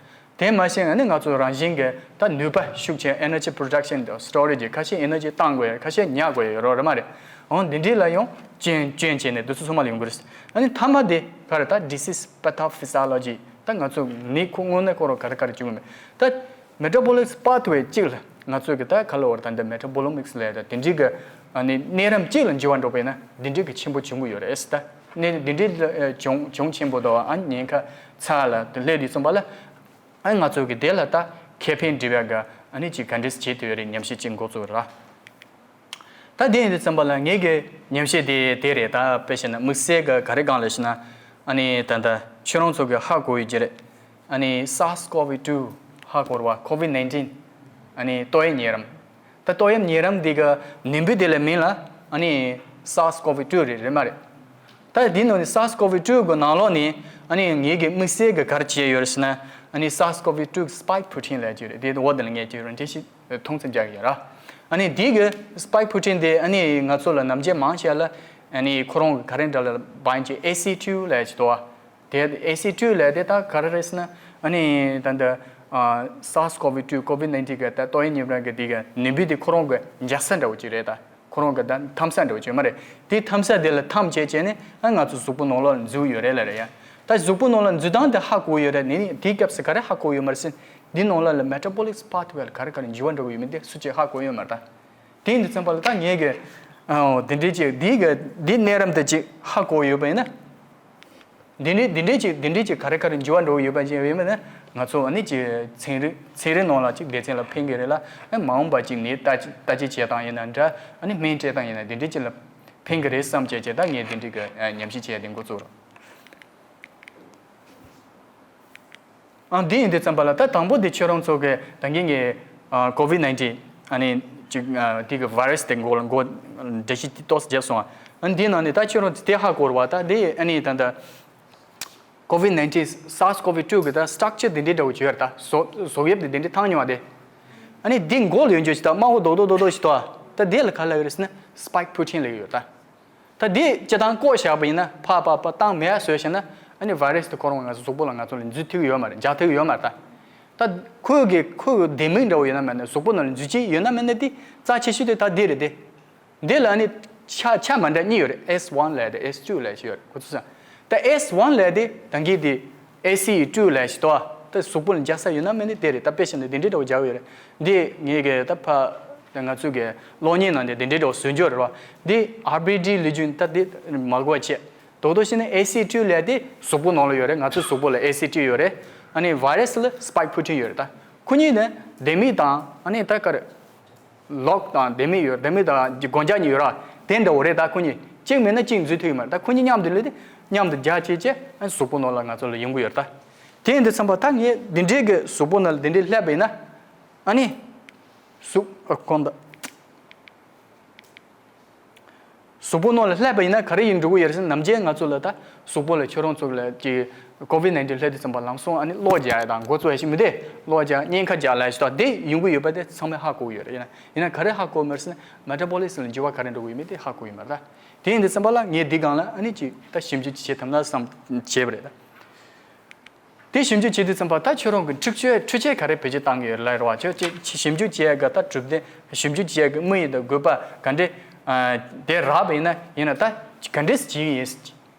དེ་མ་ཟད་ཨ་ནི་ང་ཚོ་རང་བཞིན་གྱི་ད་ནུས་པ་ཤུགས་ཆེ་energy production དང་storage ཁ་ཤས་energy བཏང་དགོས་ཡ། ཁ་ཤས་ཉར་དགོས་ཡ་ཡོད་རེད་མ་རེད། འོ་འདི་འདྲའི་ལ་ཡང་སྐྱོན་སྐྱོན་བྱས་ནས་འདི་ཚོ་ཚང་མ་ལ་ཡོང་གི་རེད། ཨ་ནི་མཐའ་མ་དེ་ག་རེ། ད་disease pathophysiology ད་ང་ཚོ་ནད་ཁོ་དངོས་གནས་ཁོ་རང་ག་རེ་ག་རེ་བྱུང་མེད། ད་metabolic pathway གཅིག་ལ་ང་ཚོ་གི་ད་ག་ལ་བར་ད་འདི་metabolomics ལབ་ཡ་ད་དེ་འདྲའི་གི་ཨ་ནི་གནས་རིམ་གཅིག་ལ་འགྱུར་བ་འགྲོ་བ་ཡིན་ན་འདི་འདྲའི་གི་ཆེན་པོ་བྱུང་གི་ཡོད་རེད། ད་ནི་འདི་འདྲའི་ལ་བྱུང་བྱུང་ཆེན་པོ་དང་ཨ་ཉེན་ཁ་ཚ་ལ་དེ་སླེབས་དུས་ཙམ་པ་ལ། ཨ་ང་ཚོ་གི་དེ་ལ་ད་ཁེ་ཕན་སྒྲུབ་ཡ་ག་ཨ་ནི་ཅིག་ག་འདྲས་བྱེད་ཐུབ་ཡོད་རེད་ཉམས་ཞིབ་ཅིག་འགོ་བཙུགས་ར། ད་དེ་ཡིན་དུས་ཙམ་པ་ལ་ངེད་ཀྱི་ཉམས་ཞིབ་དེ་དེ་རེད། ད་དཔེ་བཤད་ན་དམིགས་བསལ་ག་ག་རེ་སྒང་ལ་ཞེ་ན། ཨ་ནི་ད་ད་ཁྱོད་རང་ཚོ་གི་ཧ་གོ་ཡོད་ཀྱི་རེད། ཨ་ནི་SARS-CoV two ཧ་གོ་ར་བ། COVID nineteen ཨ་ནི་ཏོག་དབྱིབས་ནད་རིམས། ད་ཏོག་དབྱིབས་ནད་རིམས་འདི་གི་ནད་འབུ་དེ་ལ་མིང་ལ་ཨ་ནི་SARS-CoV two རེད། རེད་མ་རེད། ད་འདི་ནང་ནས་SARS-CoV two གི་ནང་ལོགས་ནས་ཨ་ནི་ངེད་ཀྱི་དམིགས་བསལ་གྱི་ག་རེ་བྱས་ཡོད་རེད་ཟེར་ན། ཨ་ནི་SARS-CoV two གི་spike protein ལབ་ཀྱི་ཡོད་རེད། དེ་འོག་དེ་ལ་ངས་ཀྱི་རུ་འགྲེལ་བཤད་མཐོང་ཙམ་རྒྱག་གི་ཡོད་ར། ཨ་ནི་འདི་གི་spike protein དེ་ཨ་ནི་ང་ཚོ་ལ་ནམ་རྒྱུན་མང་ཆེ་ལ་ཨ་ནི་ཁོ་རང་གི་ག་རེ་འདྲ་ལ་བ་ཡིན་གྱི་ཨེ་སི་ཊུ་ལབ་ཀྱི་འདུག་བ། དེ་ཨེ་སི་ཊུ་ལབ་དེ་ད་ག་རེ་རེད་ཟེར་ན། ཨ་ནི་ད་འདི་SARS-CoV two COVID nineteen གི་ད་ཏོག་དབྱིབས་ནད་རིམས་གི་དེ་གི་ནད་འབུ་དེ་ཁོ་རང་གི་འཇའ་ས་འདྲ་བོ་ཅིག་རེད་ད། ཁོ་རང་གི་ད་འཐམ་ས་འདྲ་བོ་ཅིག་མ་རེད། དེ་འཐམ་ས་དེ་ལ་འཐམ་བྱས་བྱས་ནས་ཨ་ང་ཚོ་གཟུགས་པོ་ནང་ལོགས་ལ་འཛུལ་ཡོད་རེད་ལབ་རེད་ཡ། ད་གཟུགས་པོ་ནང་ལ་འཛུལ་སྟངས་དེ་ཧ་གོ་ཡོད་རེད། ནི་ནི་དེའི་སྐབས་སུ་ག་རེ་ཧ་གོ་ཡོད་མ་རེད་ཟེར། འདི་ནང་ལོགས་ལ་metabolic pathway ལ་ག་རེ་ག་རེ་འགྱུར་བ་འགྲོ་གི་ཡོད་མེད་དེ་སུ་གཅིག་ཧ་གོ་ཡོད་མ་རེད་ད། དེ་ཡིན་དུས་ཙམ་པ་ལ་ད་ངས་གི་ཨོ་དེ་འདྲའི་ཅིག་འདི་གི་འདི་གནས་རིམས་དེ་ཅིག་ཧ་གོ་ཡོད་པ་ཡིན་ན། འདི་འདྲའི་འདི་འདྲའི་ཅིག་འདི་འདྲའི་ཅིག་ག་རེ་ག་རེ་འགྱུར་བ་འགྲོ་གི་ཡོད་པ་ཅིག་ཡོད་མེད་ན། ང་ཚོ་ཨ་ནི་ཅིག་ཚན་རིག་ཚན་རིག་ནང་ལ་ཅིག་སྡེ་ཚན་ལ་ཕན་གི་རེད་ལ། ཨ་མ་འོངས་པ་ཅིག་ནས་ལྟ་ཅི་ལྟ་ཅི་བྱེད་སྟངས་ཡིན་ན་འདྲ། ཨ་ནི་སྨན་སྤྲད་སྟངས་ཡིན་ན་འདི་འདྲའི་ཅིག་ལ་ཕན་གི་རེད་བསམ་བྱས་བྱས་ད་ངས་འདི་འདྲའི་གི་ཨ་ཉམས་ཞིབ་བྱས་ཡ་འདི་འགོ་བཙུགས་རོགས། ཨ་འདི་ཡིན་དུས་ཙམ་པ་ལ་ད་དང་པོ་འདི་ཁྱོད་རང་ཚོ་གི་ད་གིན་གི་ཨ་COVID nineteen ཨ་ནི་ཅིག་ཨ་དེ་གི་virus དེ་མགོ་ལ་མགོ་འགྲེལ་བཤད་ཏོག་ཙམ་བརྒྱབ་སོང་ཨ། ཨ་འདི་ནང་ནས་ད་ཁྱོད་རང་ཚོ་དེ་ཧ་གོ་ར་བ། ད་འདི་ཨ་ནི་ད་ད་COVID nineteen SARS-CoV two གི་ད་structure དེ་འདྲའི་འདྲ་བོ་ཅིག་ཡོད་རེད། ད་བཟོ་བཟོ་དབྱིབས་དེ་དེ་འདྲའི་ཐང་ཉུང་བ་དེ། ཨ་ནི་འདི་མགོ་ལ་ཡོད་རྒྱུ་ཞིག་ད་དམར་པོ་རྡོག་རྡོག་རྡོག་རྡོག་ཞིག་འདུག་ཨ། ད་དེ་ལ་ག་ལབ་ཡོད་རེད་ཟེར་ན་spike protein ལབ་ཡོད་ད། ད་དེ་སྤྱི་བཏང་བཀོག་བཞག་པ་ཡིན་ན་ཕར་ཕར་ཕར་བཏང་མེད་ཡ་བཟོས་བྱས་ན་ཨ་ནི་virus དེ་ཁོ་རང་ང་ཚོ་གཟུགས་པོ་ལ་ང་ཚོ་ལ་འཛུལ་ཐུབ་ཀྱི་ཡོད་མ་རེད། འཇགས་ཐུབ་ཀྱི་ཡོད་མ་རེད་ད། ད་ཁོའི་གི་ཁོའི་གི་ལྡེ་མིག་འདྲ་བོ་ཡོད་ན་མེད་ན་གཟུགས་པོ་ནང་ལ་འཛུལ་གྱི་ཡོད་ན་མེད་ན་དེ་རྩ་ཆེ་ཤོས་དེ་ད་དེ་རེད་དེ། འདི་ལ་ནི་ཆ་ཆ་མ་འདྲ་གཉིས་ཡོད་རེད། S one ལབ་དེ་S two ལབ་ཞིག་ཡོད་རེད། ཁོ་ཚོ་ས་ད་S one ལབ་དེ་ད་གི་དེ་A C E two ལབ་ཞིག་ཏོ། ད་གཟུགས་པོ་ལ་འཇགས་ས་ཡོད་ན་མེད་ན་དེ་རེད། ད་དཔེ་བཤད་ན་དེ་འདྲའི་འདྲ་བོ་སྦྱར་ཡོད་རེད། འདི་ངས་གི་ད་ཕ་ད་ང་ཚོ་གི་གློག་བརྙན་ནང་དེ་དེ་འདྲའི་འདྲ་བོ་བཟོས་འཇོག་རེད་བ། འདི་R B D Lejeune ད་དེ་མ་གོ་བ་བྱས། དོ་དོ་ཤི་ན་A C two ལབ་དེ་གཟུགས་པོ་ནང་ལ་ཡོད་རེད། ང་ཚོའི་གཟུགས་པོ་ལ་A C two ཡོད་རེད། ཨ་ནི་virus ལ་spike protein ཡོད་རེད། ད་ཁོ་གཉིས་ནི་ལྡེ་མིག་དང་ཨ་ནི་ད་ག་རེ། ལོག་དང་ལྡེ་མིག་ཡོད། ལྡེ་མིག་དང་སྒོ་ལྕགས་གཉིས་ཡོད་ར། དེ་འདྲ་བོ་རེད། ད་ཁོ་གཉིས་གཅིག་མེད་ན་གཅིག་འཛུལ་ཐུབ་ཀྱི་མ་རེད། ད་ཁོ་གཉིས་མཉམ་དུ་སླེབས་ཏེ་མཉམ་དུ་རྒྱག་བྱས་བྱས་ཨ་གཟུགས་པོ་ནང་ལ་ང་ཚོ་ལ་ཡོང་གི་ཡོད་རེད། ད་དེ་ཡིན་དུས་ཙམ་པ་ད་ངས་འདི་འདྲའི་གི་གཟུགས་པོ་ནང་ལ་འདི་འདྲའི་སླེབས་པ་ཡིན་ན་ཨ་ནི་གཟུགས་ཨ་གོང་ད། གཟུགས་པོ་ནང་ལ་སླེབས་པ་ཡིན་ན་ག་རེ་ཡིན་འགྲོ་གི་ཡོད་རེད་ཟེར་ན། ནམ་རྒྱུན་ང་ཚོ་ལ་ད་གཟུགས་པོ་ལ་ཁྱོད་རང་ཚོ་ལ་ཀྱི་COVID nineteen སླེབས་དུས་ཙམ་པ་ལམ་སང་ཨ་ནི་གློ་རྒྱག་ཡ་དང་མགོ་བཙུགས་ཡ་ཞིག་མི་འདུག་གློ་རྒྱག་གཉན་ཁ་རྒྱག་ལབ་ཞིག་ད་དེ་ཡོང་གི་ཡོད་པ་དེ་ཚང་མས་ཧ་གོ་གི་ཡོད་རེད། ཡིན་ན་ཡིན་ན་ག་རེ་ཧ་གོ་མེད་ཟེར་ན་metabolism ལ་འགྱུར་བ་ག་རེ་འགྲོ་གི་ཡོད་མེད་དེ་ཧ་གོ་གི་མ་རེད། ད་དེ་ཡིན་དུས་ཙམ་པ་ལ་ངས་འདི་སྒང་ལ་ཨ་ནི་ཅིག་ད་ཞིབ་འཇུག་ཅིག་བྱེད་ཐུབ་ན་བསམ་བྱས་པ་རེད་ད། དེ་ཞིབ་འཇུག་བྱེད་དུས་ཙམ་པ་ད་ཁྱོད་རང་གི་འཕྲུལ་ཆས་འཕྲུལ་ཆས་ག་རེ་བེད་སྤྱོད་བཏང་གི་ཡོད་ལབ་རེད་བ། ཁྱོད་ཅིག་ཞིབ་འཇུག་བྱེད་ཡ་གི་ད་གྲུབ་དོན་ཞིབ་འཇུག་བྱེད་ཡ་གི་དམིགས་ཡུལ་དང་དགོས་པ་ག་འདྲས་དེ་རག་པ་ཡིན་ན་ཡིན་ན་ད་ག་འདྲས་བྱེད་ཀྱི་ཡིན།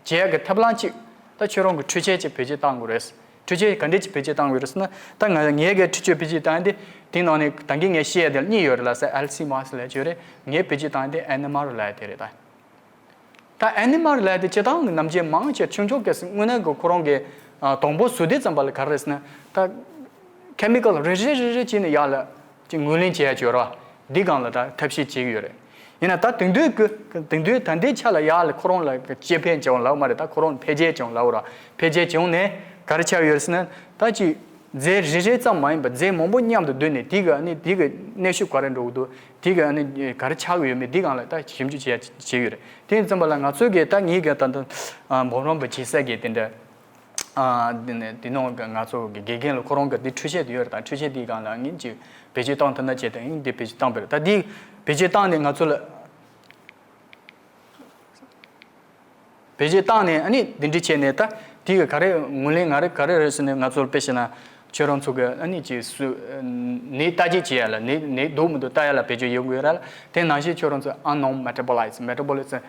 བྱེད་ཡ་གི་ཐབས་ལམ་ཅིག་ད་ཁྱོད་རང་གི་འཕྲུལ་ཆས་ཅིག་བེད་སྤྱོད་བཏང་དགོས་རེད། འཕྲུལ་ཆས་ག་འདྲས་ཀྱི་བེད་སྤྱོད་བཏང་ཡོད་རེད་ཟེར་ན། ད་ང་ངས་གི་འཕྲུལ་ཆས་བེད་སྤྱོད་བཏང་དེ་དེའི་ནང་ནས་ད་གིན་ངས་བཤད་དེ་གཉིས་ཡོད་རེད་ལ་ཟེར། ཨལ་སི་མཱས་ལབ་ཀྱི་ཡོད་རེད། ངས་བེད་སྤྱོད་བཏང་དེ་ཨེན་ཨེམ་ཨར་ལབ་དེ་རེད་ད། ད་ཨེན་ཨེམ་ཨར་ལབ་དེ་སྤྱིར་བཏང་གི་ནམ་རྒྱུན་མང་ཆེ་ཆུང་ཆུང་གི་དངོས་གནས་ཀྱི་ཁོ་རང་གི་ཨ་དང་པོ་བཟོ་དུས་ཙམ་པ་ལ་ག་རེ་རེད་ཟེར་ན། ད་ཁེ་མི་ཀལ་རེ་རེ་རེ་རེ་བྱས་ནས་ཡར་ལ་ཅིག་ངོས་ལེན་བྱེད་ཡ་ཅིག་ཡོད་རེད་བ། འདི་སྒང་ལ་ད་ཐབས་ཤེས་བྱེད་ཀྱི་ཡོད་རེད། ཡིན་ན་ད་དེང་དུས་ཀྱི་དེང་དུས་ད་ལྟའི་ཆ་ལ་ཡར་ལ་ཁོ་རང་ལ་སྐྱེ་འཕེལ་བྱུང་ལབ་མ་རེད། ད་ཁོ་རང་འཕེལ་རྒྱས་བྱུང་ལབ་ར། འཕེལ་རྒྱས་བྱུང་ནས་ག་རེ་ཆགས་ཡོད་ཟེར་ན། ད་ཅིག་རྫས་རེ་རེ་ཙམ་མ་ཡིན་པར་རྫས་མང་པོ་མཉམ་དུ་བསྡུས་ནས་དེ་ག་ནི་དེ་གི་གནོན་ཤུགས་ག་རེ་འགྲོ་གི་འདུག་དེ་ག་ནི་ག་རེ་ཆགས་ཀྱི་ཡོད་མེད་འདི་སྒང་ལ་ད་ཞིབ་འཇུག་བྱེད་བྱེད་ཀྱི་ཡོད་རེད། དེ་ཙམ་པ་ལ་ང་ཚོ་གི་ད་ངེད་ཀྱི་ད་ལྟ་འབུམ་རམས་པ་བྱེད་ས་གི་དེ་འདྲ། ཨ་དེ་ནས་དེ་ནང་གི་ང་ཚོ་གི་དགེ་རྒན་ལ་ཁོ་རང་གི་དེ་འཕྲུལ་ཆས་དེ་ཡོད་རེད། ད་འཕྲུལ་ཆས་དེའི་སྒང་ལ་ངེད་ཀྱིས་བེད་སྤྱོད་བཏང་ཐུབ་ན་བྱས་ཏེ་ངེད་དེ་བེད་སྤྱོད་བཏང་པ་རེད། ད་དེ་བེད་སྤྱོད་བཏང་ནས་ང་ཚོ་ལ། བེད་སྤྱོད་བཏང་ནས་ཨ་ནི་འདི་འདྲ་བྱས་ནས་ད་དེ་གི་ག་རེ་ངོས་ལེན་ང་རེ་ག་རེ་རེད་ཟེར་ནས། ང་ཚོར་དཔེ་བྱས་ན་ཁྱོད་རང་ཚོ་གི་ཨ་ནི་ཅིག་སུ་ནད་ལྟ་ཅིག་བྱེད་ཡ་ལ་ནད་ནད་འདུག་མི་འདུག་ལྟ་ཡ་ལ་བེད་སྤྱོད་ཡོང་གི་ཡོད་ར་ལ། དེ་ནང་བཞིན་ཁྱོད་རང་ཚོ་unknown metabolites metabolites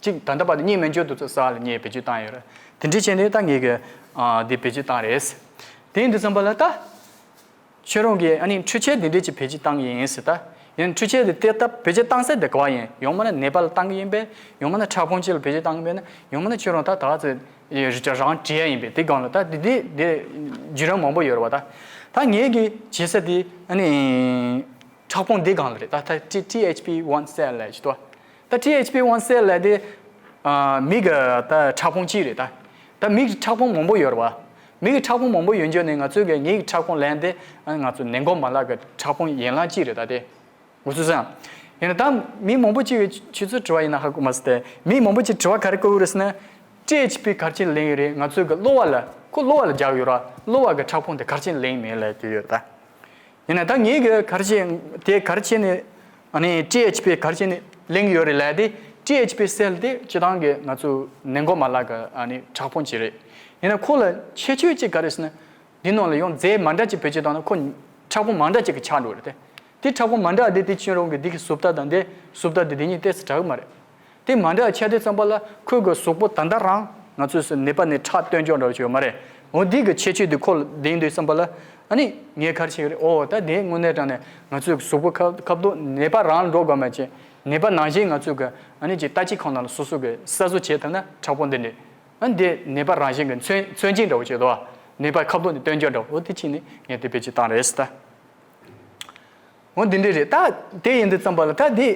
ཅིག་ད་ལྟ་བར་དུ་རྙེད་མི་འཇོག་དུ་ཚོ་ས་ལ་ངས་བེད་སྤྱོད་བཏང་ཡོད་ར། དེ་འདྲ་བྱས་ནས་ད་ངས་གི་ཨ་འདི་བེད་སྤྱོད་བཏང་རེད། དེ་ཡིན་དུས་ཙམ་པ་ལ་ད། ཁྱོད་རང་གིས་ཨ་ནི་འཕྲུལ་ཆས་འདི་འདྲས་ཅིག་བེད་སྤྱོད་བཏང་གི་ཡིན་ཟེར་ད། ཡང་འཕྲུལ་ཆས་འདི་དེ་ལྟ་བེད་སྤྱོད་བཏང་ས་དེ་ག་བ་ཡིན། ཡང་མིན་ན་ནད་པ་ལ་བཏང་གི་ཡིན་པས། ཡང་མིན་ན་ཕྲ་ཕུང་ཅིག་ལ་བེད་སྤྱོད་བཏང་གི་ཡིན་པས་ན། ཡང་མིན་ན་ཁྱོད་རང་ད་ད་ཚོད་རང་བྲིས་ཡ་ཡིན་པས། དེ་སྒང་ལ་ད་འདི་འདི་འདི་བརྒྱུད་རིམ་མང་པོ་ཡོད་རེད་བ། ད་ད་ངེད་ཀྱིས་བྱེད་ས་དེ་ཨ་ནི་ཕྲ་ཕུང་འདི་སྒང་ལ་རེད། ད་ད་ཊི་ཊི་ཨེཆ་པི་ཝན་སེལ་ལབ་ཅིག་འདུག་ད་ཊི་ཨེཆ་པི་ཝན་སེལ་ལབ་དེ་ཨ་མིག་གི་ད་ཕྲ་ཕུང་གཅིག་རེད་ད། ད་མིག་གི་ཕྲ་ཕུང་མང་པོ་ཡོད་རེད་བ། མིག་གི་ཕྲ་ཕུང་མང་པོ་ཡོད་འཇོག་ནས་ང་ཚོའི་གི་མིག་གི་ཕྲ་ཕུང་ལན་དེ་ང་ཚོ་ནད་འགོག་མ་ལག་གི་ཕྲ་ཕུང་ཡན་ལག་གཅིག་རེད་ད་དེ། འུ་ཚོ་སང་། ཡིན་ན་ད་མི་མང་པོ་གཅིག་གིས་ཁྱོད་ཚོ་དྲི་བ་ཡིན་ན་ཧ་གོ་མ་སོང་སྟེ། མི་མང་པོ་གཅིག་དྲི་བ་ག་རེ་བཀོད་ཡོད་རེད་ཟེར་ན། ཊི་ཨེཆ་པི་ག་རེ་བྱས་ནས་ལེན་གི་རེད། ང་ཚོའི་གི་གློ་བ་ལ་ཁོ་གློ་བ་ལ་རྒྱག་ཡོད་ར། གློ་བ་གི་ཕྲ་ཕུང་དེ་ག་རེ་བྱས་ནས་ལེན་མེད་ལབ་དེ་ཡོད་ད། ཡིན་ན་ད་ངེད་ཀྱིས་ག་རེ་བྱས་དེ་ག་རེ་བྱས་ནས་ཨ་ནི་ཊི་ཨེཆ་པི་ག་རེ་བྱས་ནས་ལེན་གི་ཡོད་རེད་ལབ་དེ། ཊི་ཨེཆ་པི་སེལ་དེ་སྤྱིར་བཏང་གི་ང་ཚོ་ནད་འགོག་མ་ལག་གི་ཨ་ནི་ཕྲ་ཕུང་ཅིག་རེད། ཡིན་ན་ཁོ་ལ་ཁྱད་ཆོས་ཅིག་ག་རེ་ཟེར་ན། འདི་ནང་ལ་ཡང་རྫས་མ་འདྲ་ཅིག་བེད་སྤྱོད་བཏང་ན་ཁོ་ཕྲ་ཕུང་མ་འདྲ་ཅིག་གི་ཆགས་འགྲོ་རེད་དེ། དེ་ཕྲ་ཕུང་མ་འདྲ་དེ་དེ་ཁྱོད་རང་གི་འདི་གི་གཟུགས་པོ་དང་དེ་གཟུགས་པོ་དེ་དེ་གཉིས་ཏོག་ཙམ་འདྲ་གི་མ་རེད། དེ་མ་འདྲ་ཆགས་དུས་ཙམ་པ་ལ་ཁོའི་གི་གཟུགས་པོ་ད་ལྟ་རང་ང་ཚོས་ནད་པ་ནས་ཁྲག་བཏོན་འཇོག་འདྲ་བོ་ཅིག་ཡོད་མ་རེད། འོ་འདི་གི་ཁྱད་ཆོས་དེ་ཁོ་ལ་ལྡན་དུས་ཙམ་པ་ལ་ཨ་ནི་ངས་ག་རེ་བྱེད་ཀྱི་རེད། ཨོ་ད་དེ་དངོས་གནས་དྲང་གནས་ང་ཚོའི་གི་གཟུགས་པོ་ཁ་ཁ་ཐུག་ནད་པ་རང་འགྲོ་དགོས་མ་བྱས། ནད་པ་ནང་བཞིན་ང་ཚོའི་གི་ཨ་ནི་ཅིག་ལྟ་སྐྱེལ་ཁང་ནང་ལ་སོ་སོ་གི་གསར་བཟོ་བྱས་ཐུབ་ན་ཕྲ་ཕུང་འདི་འདྲས། ཨ་འདི་ནད་པ་རང་བཞིན་གྱི་མཚོན་མཚོན་བྱེད་འདྲ་བོ་བྱེད་དོ། ནད་པ་ཁ་ཐུག་ནས་སྟོན་རྒྱུ་འདྲ་བོ་དེ་ཕྱིན་ནས་ངས་དེ་བེད་སྤྱོད་བཏང་རེད་ཟེར་ད། འོ་འདི་འདྲས་རེད་ད། དེ་ཡིན་དུས་ཙམ་པ་ལ་ད་དེ་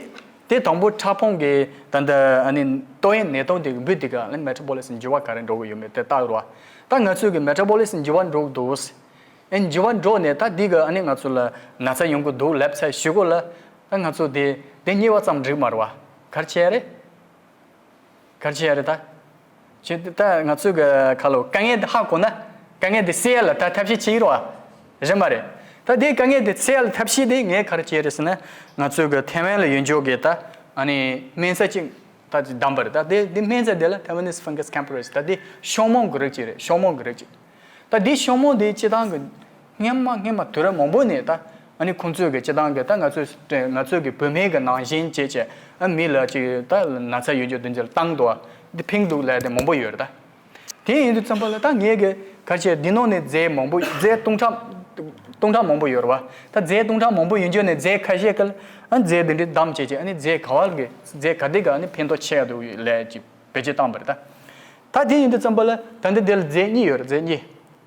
དེ་དང་པོ་ཕྲ་ཕུང་གི་ད་ལྟ་ཨ་ནི་ཏོག་དབྱིབས་ནད་དུག་དེ་གི་འབུ་དེ་ག་ལ་མེ་ཊ་བོ་ལི་ཟམ་འགྱུར་བ་ག་རེ་འགྲོ་གི་ཡོད་མེད་དེ་བལྟ་རོགས། ད་ང་ཚོའི་གི་མེ་ཊ་བོ་ལི་ཟམ་འགྱུར་བ་འགྲོ་གི་འདུག་ཨེ་འགྱུར་བ་འགྲོ་ནས་ད་འདི་གི་ཨ་ནི་ང་ཚོ་ལ་ན་ཚ་ཡོང་གི་འདུག་ལབ་ཚར་གཞུག་གུ་ལ་ད་ང་ཚོ་དེ་དེ་གཉིས་པ་ཙམ་འགྲིག་མ་རེད་བ། ག་རེ་བྱས་རེད། ག་རེ་བྱེད་ཡ་རེད་ད། ཅི་ད་ང་ཚོའི་གི་ཁ་ལོ་དཀའ་ངལ་དེ་ཧ་གོ་ན་དཀའ་ངལ་དེ་སེལ་ཡ་ལ་ད་ཐབས་ཤེས་བྱེད་ཀྱི་རེད་བ། རེད་མ་རེད། ད་དེ་དཀའ་ངལ་དེ་སེལ་ཡ་ལ་ཐབས་ཤེས་དེ་ངས་ག་རེ་བྱས་རེད་ཟེར་ན། ང་ཚོའི་གི་ཐའེ་ཝན་ལ་ཡོད་འཇོག་གི་ད་ཨ་ནི་སྨན་རྩྭ་གཅིག་ད་ཅིག་བདམས་པ་རེད། ད་དེ་དེ་སྨན་རྩྭ་དེ་ལ་Taiwanese fungus camphor ཟེར། ད་དེ་ཤོག་མོང་གི་རིགས་གཅིག་རེད། ཤོག་མོང་གི་རིགས་གཅིག་ད་འདི་ཤོག་མོང་འདི་སྤྱིར་བཏང་གི་སྔན་མ་སྔན་མ་དུས་རབས་མང་པོ་ནས་ད་ཨ་ནི་ཁོང་ཚོས་གི་སྤྱིར་བཏང་གི་ད་ང་ཚོས་ང་ཚོས་གི་བོད་སྨན་གི་ནང་བཞིན་བྱས་བྱས་ཨ་མི་ལ་ཅིག་ད་ན་ཚ་ཡོད་རྒྱུ་འདི་ཚོ་ལ་བཏང་འདུག་འདི་ཕན་འདུག་ལབ་དེ་མང་པོ་ཡོད་རེད་ད། དེ་ཡིན་དུས་ཙམ་པ་ལ་ད་ངས་གི་ག་རེ་བྱས་འདི་ནང་ནས་རྫས་མང་པོ་རྫས་སྟོང་ཕྲག་སྟོང་ཕྲག་མང་པོ་ཡོད་རེད་བ། ད་རྫས་སྟོང་ཕྲག་མང་པོ་ཡོད་རྒྱུ་ནས་རྫས་ཁ་ཤས་ཀྱི་ཨ་རྫས་འདི་འདྲའི་བདམས་བྱས་བྱས་ཨ་ནི་རྫས་ག་བ་གི་རྫས་ག་དེ་ག་ཨ་ནི་ཕན་ཐོགས་ཆེ་ཡ་འདུག་ལབ་ཅིག་བེད་སྤྱོད་བཏང་པ་རེད་ད། ད་དེ་ཡིན་དུས་ཙམ་པ་ལ་ད་ལྟ་དེ་ལ་རྫས་གཉིས་ཡོད་རེད། རྫས་གཉིས།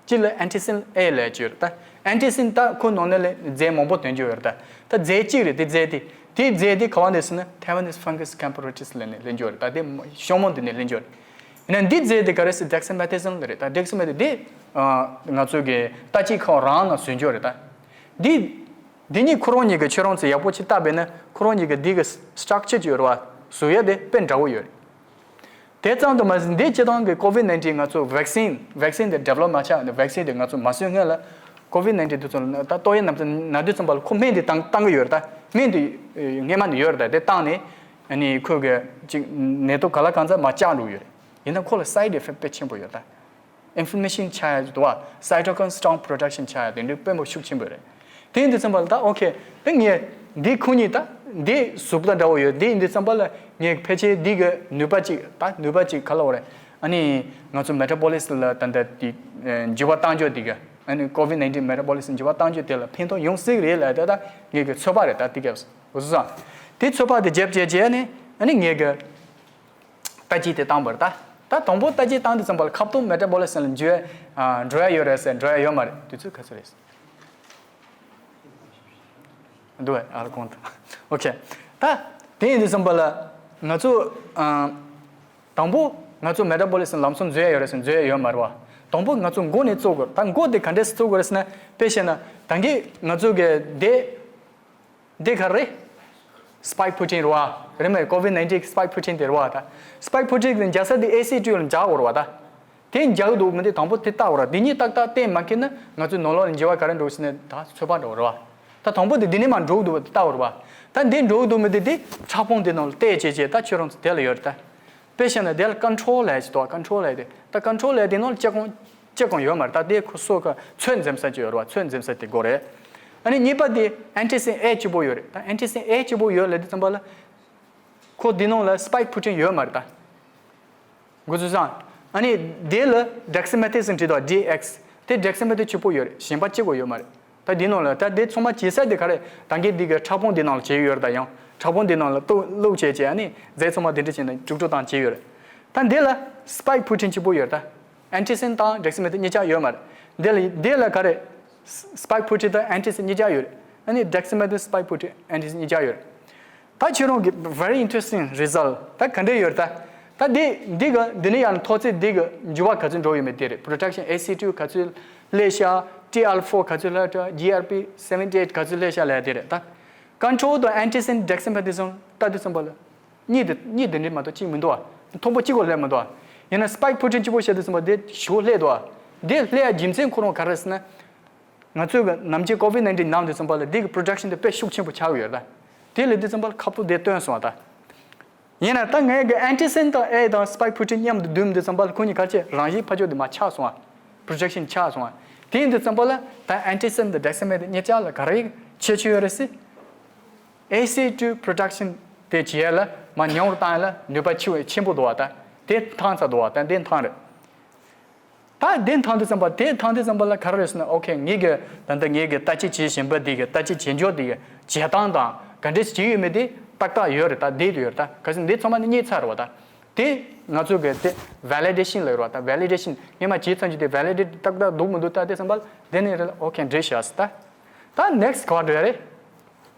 གཅིག་ལ་Antacin A ལབ་ཀྱི་ཡོད་རེད་ད། Antacin ད་ཁོ་ནང་ནས་ལ་རྫས་མང་པོ་ཐོན་གྱི་ཡོད་རེད་ད། ད་རྫས་གཅིག་རེད་དེ་རྫས་དེ། དེའི་རྫས་དེ་ག་བ་ནས་ཟེར་ན་Taiwanese fungus camphoritis ལབ་ནས་ལེན་གྱི་ཡོད་རེད་ད། དེ་ཤོག་མོང་དེ་ནས་ལེན་གྱི་ཡོད་རེད། ཡིན་ན་འདི་རྫས་དེ་ག་རེ་ཟེར་dexamethasone ལབ་རེད་ད། dexamethasone དེ་ང་ཚོ་གི་ལྟ་སྐྱེལ་ཁང་རང་ནང་བཟོས་ཀྱི་ཡོད་རེད་ད། འདི་འདི་གཉིས་ཁོ་རང་གཉིས་ཀྱི་ཁྱོད་རང་ཚོས་ཡག་པོ་ཅིག་བལྟས་པས་ན་ཁོ་རང་གཉིས་ཀྱི་འདི་གི་structure ཅིག་ཡོད་རེད་བ། བཟོ་ཡ་དེ་དཔེ་འདྲ་བོ་ཡོད་རེད། དེ་ཙམ་དུ་མ་ཟད་འདི་སྤྱིར་བཏང་གི་COVID nineteen ང་ཚོ་vaccine vaccine དེ་develop མ་ཆགས་ནས་vaccine དེ་ང་ཚོ་མ་བཟོས་སྔོན་ལ་COVID nineteen དེ་ཚོ་ལ་ད་ཏོག་དབྱིབས་ན་ཚ་ན་དུས་ཙམ་པ་ལ་ཁོ་སྨན་དེ་བཏང་བཏང་གི་ཡོད་རེད་ད། སྨན་དེ་སྔན་མ་ནས་ཡོད་རེད་ད། དེ་བཏང་ནས་ཨ་ནི་ཁོས་གི་ཅིག་ནད་དུག་ག་ལ་གང་འཚམ་མར་བཅག་འགྲོ་གི་ཡོད་རེད། ཡིན་ན་ཁོ་ལ་side effect དཔེ་ཆེན་པོ་ཡོད་རེད་ད། inflammation ཆགས་ཡ་འདུག་བ། cytokine storm production ཆགས་ཡ་དེ་འདྲའི་དཔེ་མོ་ཤུགས་ཆེན་པོ་རེད། དེ་ཡིན་དུས་ཙམ་པ་ལ་ད་okay དེ་ངས་འདི་ཁོ་གཉིས་ད་འདི་གཟུགས་པོ་དང་འདྲ་བོ་ཡོད། དེ་ཡིན་དུས་ཙམ་པ་ལ་ངས་ཕལ་ཆེར་འདི་གི་ནུས་པ་ཅིག་ད་ནུས་པ་ཅིག་ག་ལ་བ་རེད། ཨ་ནི་ང་ཚོ་མེ་ཊ་བོ་ལི་སི་ལ་ད་ལྟ་དེ་འགྱུར་བ་བཏང་ཕྱོགས་དེ་ག་ཨ་ནི་ཀོ་ཝིད་ནའིན་ཊིན་མེ་ཊ་བོ་ལི་སི་འགྱུར་བ་བཏང་ཕྱོགས་དེ་ལ་ཕན་ཐོགས་ཡོང་སྲིད་རེད་ལབ་ད་ད་ངེད་ཀྱི་ཚོད་དཔག་རེད། ད་དེ་ག་བཟོ་སོང་། དེ་ཚོད་དཔག་དེ་བརྒྱབ་བྱས་བྱས་ནས་ཨ་ནི་ངེད་ཀྱི་ལྟ་ཅི་དེ་བཏང་བར་ད། ད་དང་པོ་ལྟ་ཅི་བཏང་དུས་ཙམ་པ་ལ་ཁ་ཏོན་མེ་ཊ་བོ་ལི་སི་ལ་འགྱུར་བ་འགྲོ་ཡ་ཡོད་རེད་ཟེར་འགྲོ་ཡ་ཡོད་མ་རེད། དུས་ཚོད་ག་ཚོད་རེད། འདུག་ཨ་ལ་གོང་དུ། ཨོ་ཁེ། ད་དེ་ཡིན་དུས་ཙམ་པ་ལ་ང་ཚོ་དང་པོ་ང་ཚོ་མེ་ཊ་བོ་ལི་སི་ལམ་སང་འཛུལ་ཡ་ཡོད་རེད་ཟེར་འཛུལ་ཡ་ཡོད་མ་རེད་བ། དང་པོ་ང་ཚོ་མགོ་ནས་བཙུགས་དགོས། ད་མགོ་དེ་ག་འདྲས་བཙུགས་དགོས་རེད་ཟེར་ན་དཔེ་བཤད་ན་ད་གིན་ང་ཚོ་གི་དེ། འདི་ག་རེད། སི་པའིཀ་པོ་རོ་ཊིན་རེད་བ། རེད་མེད། ཀོ་ཝིད་ནའིན་ཊིན་གི་སི་པའིཀ་པོ་རོ་ཊིན་དེ་རེད་བ། ད་སི་པའིཀ་པོ་རོ་ཊིན་དེ་འཇགས་ས་དེ་ཨེ་སི་ཊི་ལ་འཇགས་དགོས་རེད་བ། ད་དེ་འཇགས་འདུག་མི་འདུག་དང་པོ་དེ་བལྟ་དགོས་རེད། དེ་གཉིས་ཏག་ཏག་བསྟན་མ་ཁེལ་ན་ང་ཚོའི་ནང་ལོགས་ལ་འགྱུར་བ་ག་རེ་འགྲོ་ཟེར་ནས་ད་ཚོད་དཔག་འགྲོ་རེད་བ། ད་དང་པོ་དེ་འདི་ནས་མར་འགྲོ་འདུག་བ་དེ་བལྟ་དགོས་རེད་བ། ད་འདི་འགྲོ་འདུག་མི་འདུག་དེ་ཕྲ་ཕུང་དེ་ནང་ལ་བལྟས་བྱས་བྱས་ད་ཁྱོད་རང་ཚོ་དེ་ལ་ཡོད་རེད་ད། དཔེ་བཤད་ན་དེ་ལ་ཀོན་ཊོལ་ལབ་ཡ་ཅིག་འདུག་ཀོན་ཊོལ་ལབ་ཡ་དེ། ད་ཀོན་ཊོལ་ལབ་ཡ་དེ་ནང་ལ་ཅི་གང་ཅི་གང་ཡོད་མ་རེད། ད་དེ་ཁོ་སོ་ཀ་ཚོད་འཛིན་ས་ཅིག་ཡོད་རེད་བ། ཚོད་འཛིན་ས་དེ་དགོས་རེད། ཨ་ནི་གཉིས་པ་དེ་ཨན་ཊི་སིན་ཨེ་གཅིག་པོ་ཡོད་རེད། ད་ཨན་ཊི་སིན་ཨེ་གཅིག་པོ་ཡོད་ལབ་དུས་ཙམ་པ་ལ་ཁོ་དེ་ནང་ལ་སི་པའིཀ་པོ་རོ་ཊིན་ཡོད་མ་རེད་ད། འགོ་ཚུགས་སང་། ཨ་ནི་དེ་ལ་ཌེག་སི་མེ་ཐི་སིན་བྲིས་འདུག་ཌི་ཨེག་སི། དེ་ཌེག་སི་མེ་ཐི་གཅིག་པོ་ཡོད་རེད། གཞན་པ་གཅིག་པོ་ཡོད་མ་རེད། ད་འདི་ནང་ལ་ད་འདི་ཚང་མ་བྱེད་ས་དེ་ག་རེ། ད་གིན་འདི་གི་ཕྲ་ཕུང་འདི་ནང་ལ་བྱེད་ཡོད་རེད། ད་ཡང་ཕྲ་ཕུང་འདི་ནང་ལ་གཏུག་བླུགས་བྱས་བྱས་ཨ་ནི་རྫས་ཚང་མ་འདི་འདྲ་བྱས་ནས་འགྲིག་འགྲོ་བཏང་བྱས་ཡོད་རེད། ད་འདི་ལ་སི་པའིཀ་པོ་རོ་ཊིན་གཅིག་པོ་ཡོད་རེད། ད་ཨན་ཊི་སིན་དང་ཌེག་སི་མེ་ཐི་གཉིས་ཆ་ཡོད་མ་རེད། འདི་ལ་འདི་ལ་ག་རེ། སི་པའིཀ་པོ་རོ་ཊིན་དང་ཨན་ཊི་སིན་གཉིས་ཆ་ཡོད་རེད། ཨ་ནི་ཌེག་སི་མེ་ཐི་སི་པའིཀ་པོ་རོ་ཊིན་ཨན་ཊི་སིན་གཉིས་ཆ་ཡོད་རེད། ད་ཁྱེད་རང་གི་very interesting result ད་ག་འདྲས་ཡོད་ད། ད་འདི་འདི་ག་འདི་ནས་ཡང་ཐོག་ཚད་འདི་ག་འགྱུར་བ་ག་ཚོད་འགྲོ་ཡོད་མེད་དེ་རེད། པྲོ་ཌག་ཤན་ཨེ་སི་ཊི་ག་ཚོད་སླེབས་ཤག་ཊི་ཨལ་ཕོར་ག་ཚོད་སླེབས་ཤག་ཇི་ཨར་པི་སེ་བེན་ཊི་ཨེཊ་ག་ཚོད་སླེབས་ཤག་ལབ་དེ་རེད་ད། ཀོན་ཊོལ་དང་ཨན་ཊི་སིན་ཌེག་སི་མེ་ཐི་སིན་ལྟ་དུས་ཙམ་པ་ལ་གཉིས་དེ་གཉིས་དེ་འདྲས་མ་གཏོགས་གཅིག་མི་འདུག་བ། མཐོན་པོ་གཅིག་གོ་སླེབས་མི་འདུག་བ། ཡིན་ན་སི་པའིཀ་པོ་རོ་ཊིན་གཅིག་པོ་བཤད་དུས་ཙམ་པ་དེ་ཞེ་པོ་སླེབས་འདུག་བ། དེ་སླེབས་ཡ་རྒྱུ་མཚན་ཁོ་རང་ག་རེ་ཟེར་ན། ང་ཚོས་གི་ནམ་རྒྱུན་ཀོ་ཝིད་ནའིན་ཊིན་ནང་དུས་ཙམ་པ་ལ་འདི་གི་པྲོ་ཌག་ཤན་དེ་དཔེ་ཤུགས་ཆེན་པོ་ཆགས་ཀྱི་ཡོད་རེད་ད། དེ་ལས་དུས་ཙམ་པ་ལ་ཁ་ཕྱོགས་དེ་སྟོན་སོང་བ་ད། ཡིན་ན་ད་ངས་གི་ཨན་ཊི་སིན་དང་ཨེ་དང་སི་པའིཀ་པོ་རོ་ཊིན་མཉམ་དུ་བསྡུས་དུས་ཙམ་པ་ལ་ཁོ་གཉིས་ག་རེ་བྱས། རང་བཞིན་ཕར་ཕྱོགས་དེ་མར་ཆག་སོང་བ། པྲོ་ཌག་ཤན་ཆག་སོང་བ། དེ་ཡིན་དུས་ཙམ་པ་ལ་ད་ཨན་ཊི་སིན་དང་ཌེག་སི་མེ་ཐི་གཉིས་ཆ་ལ་ག་རེ་ཁྱད་ཆོས་ཡོད་རེད་ཟེར། ཨེ་སི་ཊི་པྲོ་ཌག་ཤན་དེ་བྱེད་ཡ་ལ་མར་ཉུང་རུ་བཏང་ཡ་ལ་ནུས་པ་ཆེ་བ་ཆེན་པོ་འདུག་བ་ད། དེ་ཐང་ཚ་འདུག་བ་ད། དེ་ཐང་རེད། ད་དེ་ཐང་དུས་ཙམ་པ་དེ་ཐང་དུས་ཙམ་པ་ལ་ག་རེ་རེད་ཟེར་ན། ཨོ་ཁེ། ངེད་ཀྱི་ད་ལྟ་ངེད་ཀྱི་ལྟ་ཅི་བྱེད་བཞིན་པ་འདི་གི་ལྟ་ཅི་བྱེད་འཇོག་འདི་གི་བྱེད་སྟངས་དང་ག་འདྲས་བྱེད་ཡོད་མེད་དེ་ཏག་ཏག་ཡོད་རེད་ད། འདི་དུ་ཡོད་རེད་ད། ག་ཟེར་འདི་ཚང་མ་ནི་རྙེད་ཚར་བ་ད། དེ་ང་ཚོ་གི་དེ་ཝེ་ལི་ཌེ་ཤན་ལ་ཡོད་རེད་བ་ད། ཝེ་ལི་ཌེ་ཤན་སྔོན་མ་བྱས་ཚར་རྒྱུ་དེ་ཝེ་ལི་ཌེ་ཊི་ཏག་ཏག་འདུག་མི་འདུག་ལྟ་དུས་ཙམ་པ་ལ་དེ་ནི་རེད་ལ་ཨོ་ཁེ་འགྲིག་ཤག་ཟེར་ད། ད་ནེག་སི་ཊི་ག་རེ་རེད།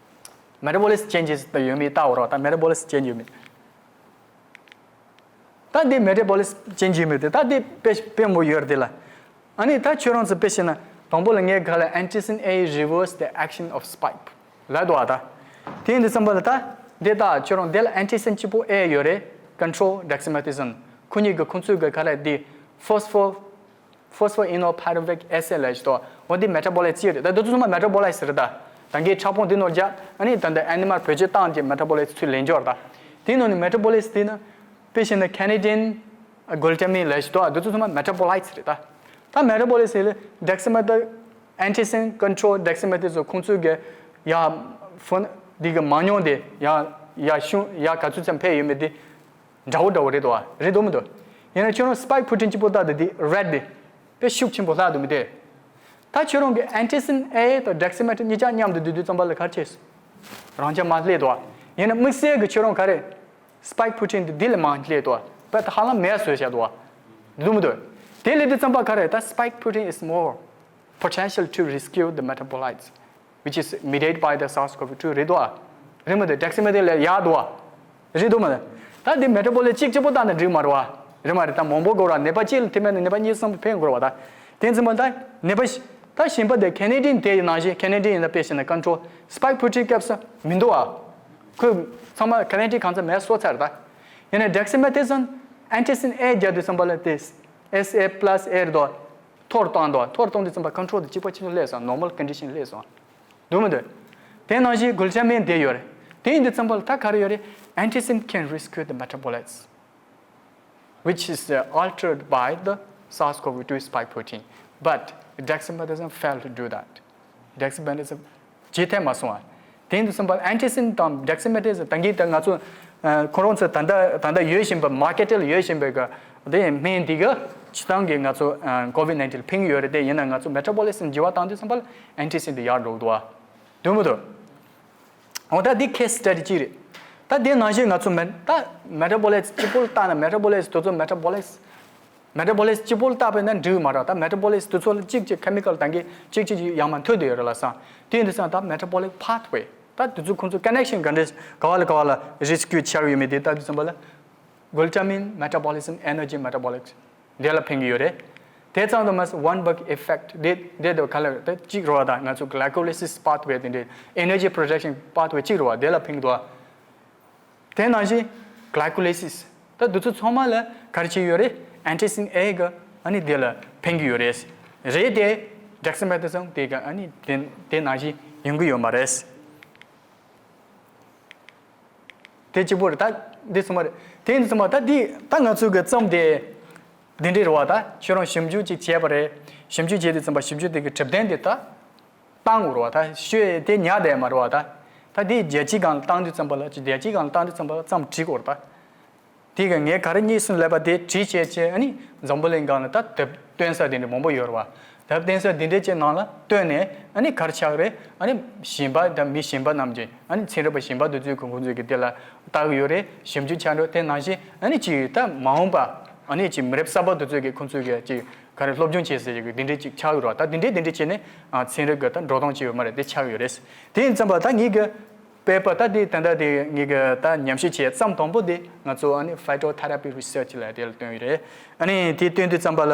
མེ་ཊ་བོ་ལིག་ཅེན་ཇེ་སི་ཡོད་མེད་ལྟ་འོ་ར་བ་ད། མེ་ཊ་བོ་ལིག་ཅེན་ཇེ་ཡོད་མེད། ད་འདི་མེ་ཊ་བོ་ལིག་ཅེན་ཇེ་ཡོད་མེད་དེ་ད་འདི་དཔེ་དཔེ་མོ་ཡོད་རེད་དེ་ལ། ཨ་ནི་ད་ཁྱོད་རང་ཚོ་དཔེ་བཤད་ན་དང་པོ་ལ་ངས་ག་ལ་ཨན་ཊི་སིན་ཨེ་རི་ཝར་སི་ད་ཨེག་ཤན་ཨོཕ་སི་པའིཀ་ལབ་འདུག་བ་ད། དེ་ཡིན་དུས་ཙམ་པ་ལ་ད་འདི་ད་ཁྱོད་རང་འདི་ལ་ཨན་ཊི་སིན་གཅིག་པོ་ཨེ་ཡོད་རེད། ཀོན་ཊོལ་ཌེག་སི་མེ་ཐི་སིན། ཁོ་གཉིས་ཀྱི་ཁོང་ཚོས་གི་ག་ལ་འདི་ཕོ་སི་ཕོར་ཕོ་སི་ཕོར་ཨི་ནོ་པའི་རུ་བིག་ཨེ་སི་ཌི་ལབ་ཞིག་འདུག་འོ་འདི་མེ་ཊ་བོ་ལའི་ཊི་ཅིག་རེད་ད། འདི་ཚོ་ཚང་མ་མེ་ཊ་བོ་ལའི་ཊི་རེད་ད། ད་གིན་ཕྲ་ཕུང་འདི་ནོར་རྒྱ་ཨ་ནི་ད་འདི་ཨེ་ནི་མལ་བེད་སྤྱོད་བཏང་རྗེས་མེ་ཊ་བོ་ལའི་ཊི་ཚུར་ལེན་འཇོག་རེད་ད། དེའི་ནང་ནས་མེ་ཊ་བོ་ལའི་ཊི་དེ་ནི་དཔེ་བཤད་ན་ཁེ་ནི་ཌི་ཡན་གུལ་ཊ་མིན་ལབ་ཞིག་འདུག་འདི་ཚོ་ཚང་མ་མེ་ཊ་བོ་ལའི་ཊི་རེད་ད། ད་མེ་ཊ་བོ་ལའི་ཊི་ཟེར་ལ་ཌེག་སི་མེ་ཐི་ཨན་ཊི་སིན་ཀོན་ཊོལ་ཌེག་སི་མེ་ཐི་ཚོ་ཁོང་ཚོའི་གི་ཡ་ཕོན་འདི་གི་མང་ཉུང་དེ་ཡ་ཡ་ཤུང་ཡ་ག་ཚོད་ཙམ་ཕེབས་ཡོད་མེད་དེ། འདྲ་བོ་འདྲ་བོ་རེད་དོ། རེད་དོ་མི་འདུག་ཡིན་ན་ཁྱོད་རང་སི་པའིཀ་པོ་རོ་ཊིན་གཅིག་པོ་ལྟ་དུས་དེ་རེད་དེ་དཔེ་ཤུགས་ཆེན་པོ་ལྷག་འདུག་མི་དེ། ད་ཁྱོད་རང་གི་ཨན་ཊི་སིན་ཨེ་དང་ཌེག་སི་མེ་ཐི་གཉིས་ཆ་མཉམ་དུ་བསྡུས་དུས་ཙམ་པ་ལ་ག་རེ་བྱས། རང་ཆ་མར་སླེབས་འདུག་ཡིན་ན་དམིགས་བསལ་གྱི་ཁྱོད་རང་ག་རེ། སི་པའིཀ་པོ་རོ་ཊིན་དེ་འདི་ལས་མར་སླེབས་འདུག་དཔེ་ད་ཧ་ལམ་མེད་བཟོས་བཞག་འདུག་འདུག་མི་འདུག་དེ་ལས་དུས་ཙམ་པ་ག་རེ། ད་spike protein is more potential to rescue the metabolites which is mediated by the SARS-CoV two རེད་དོ། རེད་མི་འདུག་ཌེག་སི་མེ་ཐི་ལས་ཡག་འདུག་རེད་འདུག་མ་རེད། ད་འདི་མེ་ཊ་བོ་ལའི་ཊི་གཅིག་གཅིག་པོ་བཏང་ན་འགྲིག་མ་རེད་བ། རེད་མ་རེད། ད་མང་པོ་དགོས་ར། ནད་པ་གཅིག་ལ་དེ་མེད་ན་ནད་པ་གཉིས་གསུམ་ཕན་དགོས་ར་བ། ད་དེ་ཚོ་མ་ད་ནད་པ་ད་གཞན་པ་དེ་ཁེ་ནི་ཌི་ཡིན། དེ་ཡི་ནང་བཞིན་ཁེ་ནི་ཌི་ཡིན་ན་དཔེ་བྱས་ན་ཀོན་ཊོལ་སི་པའིཀ་པོ་རོ་ཊིན་སྐབས་སུ་མི་འདུག་བ། ཁོས་ཚང་མ་ཁེ་ནི་ཌི་གང་ཚ་མེད་བཟོས་ཚར་ད། ཡིན་ན་ཌེག་སི་མེ་ཐི་སོན་ཨན་ཊི་སིན་ཨེ་རྒྱག་དུས་ཙམ་པ་ལ་དེ་ཨེས་ཨེ་པ་ལ་སི་ཨེ་རེད་དོ། མཐོ་རུ་བཏང་དོ། མཐོ་རུ་གཏོང་དུས་ཙམ་པ་ཀོན་ཊོལ་དེ་གཅིག་པ་གཅིག་པ་སླེབས་སོང་། ནོར་མལ་ཀོན་ཌི་ཤན་སླེབས་སོང་། འདུག་མི་འདུག་དེ་ནང་བཞིན་གུལ་ཊ་མིན་དེ་ཡོད་རེད། དེ་ཡིན་དུས་ཙམ་པ་ལ་ད་ག་རེ་ཡོད་རེད། Antisense can rescue the metabolites which is uh, altered by the SARS-CoV two spike protein, but dexamethasone failed to do that. dexamethasone བྱེད་ཐུབ་མ་སོང་བ། དེ་ཡིན་དུས་ཙམ་པ་ལ་ཨན་ཊི་སིན་དང་ཌེག་སི་མེ་ཐི་སོན་ད་གིན་ད་ང་ཚོ་ཁོ་རང་ཚོ་ད་ལྟ་ད་ལྟ་ཡོད་བཞིན་པ་མར་ཀེཊ་ལ་ཡོད་བཞིན་པའི་གི་ དེ་སྨན་འདི་ག་སྤྱིར་བཏང་གི་ང་ཚོ་ཀོ་ཝིད་ནའིན་ཊིན་ལ་ཕན་གྱི་ཡོད་རེད། དེ་ཡིན་ན་ང་ཚོ་མེ་ཊ་བོ་ལི་ཟམ་འགྱུར་བ་བཏང་དུས་ཙམ་པ་ལ་ཨན་ཊི་སིན་དེ་ཡར་འགྲོ་གི་འདུག་བ། འདུག་མི་འདུག་འོ་ད་འདི་ཁེ་སི་སི་ཊ་ཌི་གཅིག་རེད། ད་དེ་ནང་བཞིན་ང་ཚོ་མེ་ད་མེ་ཊ་བོ་ལི་ཊི་གཅིག་པོ་ལ་བལྟས་ན་མེ་ཊ་བོ་ལི་ཊི་དེ་ཚོ་མེ་ཊ་བོ་ལི་ཊི་མེ་ཊ་བོ་ལི་ཊི་གཅིག་པོ་ལ་བལྟས་པ་ཡིན་ན་འགྲིག་མ་རེད། ད་མེ་ཊ་བོ་ལི་ཊི་དེ་ཚོ་ལ་གཅིག་གཅིག་ཁེ་མི་ཀལ་དང་གི་གཅིག་གཅིག་ཡང་མ་མཐུད་དེ་ཡོད་རེད་ལ་སང་། དེ་ཡིན་དུས་ཙང་ད་མེ་ཊ་བོ་ལི་ཀི་པ་ཐི་ཝེ་ད་དེ་ཚོ་ཁོང་ཚོ་ཀ་ནེག་ཤན་ག་འདྲ་ག་བ་ལ་ག་བ་ལ་རི་སི་ཀུ་ཆགས་ཡོད་མེད་དེ་ལྟ་དུས་ཙམ་པ་ལ། Glutamine metabolism, energy metabolic དེ་ལ་ཕན་གྱི་ཡོད་རེད། དེ་ཙམ་དུ་མ་ཟད་Weinberg effect དེ་དེ་དེ་ག་ལ་དེ་གཅིག་རེད་བ། ད་ང་ཚོ་glycolysis pathway དེ་འདྲའི་energy production pathway གཅིག་རེད་བ། དེ་ལ་ཕན་གྱི་འདུག་བ། དེ་ནང་བཞིན་glycolysis ད་དེ་ཚོ་ཚང་མ་ལ་ག་རེ་བྱེད་ཡོད་རེད། Antisin A གི་ཨ་ནི་དེ་ལ་ཕན་གྱི་ཡོད་རེད། རེད་དེ་dexamethasone དེ་ག་ཨ་ནི་དེ་དེ་ནང་བཞིན་ཡོང་གི་ཡོད་མ་རེད། དེ་གཅིག་པོ་རེད། ད་འདི་གསུམ་པ་རེད། དེ་ཡིན་དུས་ཙམ་པ་ད་འདི་ད་ང་ཚོའི་གི་རྩོམ་དེ་འདི་འདྲའི་རེད་བ། ད་ཁྱོད་རང་ཞིབ་འཇུག་ཅིག་བྱས་པ་རེད། ཞིབ་འཇུག་བྱས་དུས་ཙམ་པ་ཞིབ་འཇུག་དེ་གི་གྲུབ་དོན་དེ་ད་བཏང་དགོས་རེད་བ། ད་ཤོད་དེ་ཉར་བསྡད་མ་རེད་བ། ད་ད་འདི་བརྒྱ་ཆའི་སྒང་ལ་བཏང་དུས་ཙམ་པ་ལ་ཅིག་བརྒྱ་ཆའི་སྒང་ལ་བཏང་དུས་ཙམ་པ་ལ་རྩོམ་བྲིས་དགོས་རེད་ད། དེ་ག་ངས་ག་རེ་གཉིས་གསུམ་ལབ་པ་དེ་བྲིས་བྱས་བྱས་ཨ་ནི་འཛམ་བུ་གླིང་སྒང་ལ་ད་དེབ་སྟོན་ས་དེ་འདྲ་མང་པོ་ཡོད་རེད་བ། དེབ་སྟོན་ས་དེ་འདྲའི་ཅིག་ནང་ལ་བཏོན་ནས་ཨ་ནི་ག་རེ་ཆགས་རེད། ཨ་ནི་གཞན་པ་དང་མི་གཞན་པ་རྣམས་ཀྱིས་ཨ་ནི་ཚན་རིག་པ་གཞན་པ་དེ་ཚོས་ཁོང་ཁོང་ཚོས་ཀྱི་དེ་ལ་ལྟ་གི་ཡོད་རེད། ཞིབ་འཇུག་ཆགས་འགྲོ། དེ་ནང་བཞིན་ཨ་ནི་ཅིག་ད་མ་འོངས་པ་ཨ་ནི་ཅིག་མི་རབས་གསར་པ་དེ་ཚོས་ཀྱི་ཁོང་ཚོས་ཀྱི་ཅིག་ག་རེ་སློབ་སྦྱོང་བྱེད་ཟེར་གྱི་དེ་འདྲའི་ཅིག་ཆགས་ཡོད་རེད་བ། ད་དེ་འདྲའི་དེ་འདྲའི་བྱས་ནས་ཨ་ཚན་རིག་གི་ད་འགྲོ་སྟངས་ཅིག་ཡོད་མ་རེད། དེ་ཆགས་ཡོད་རེད། དེ་ཡིན་ཙམ་པ་ད་ངེད་ཀྱི་པེ་པར་ད་དེ་ད་ལྟ་དེ་ངེད་ཀྱི་ད་ཉམས་ཞིབ་བྱས་རྩོམ་དང་པོ་དེ་ང་ཚོ་ཨ་ནི་phytotherapy research ལབ་དེ་ལ་བཏོན་ཡོད་རེད། ཨ་ནི་དེ་བཏོན་དུས་ཙམ་པ་ལ་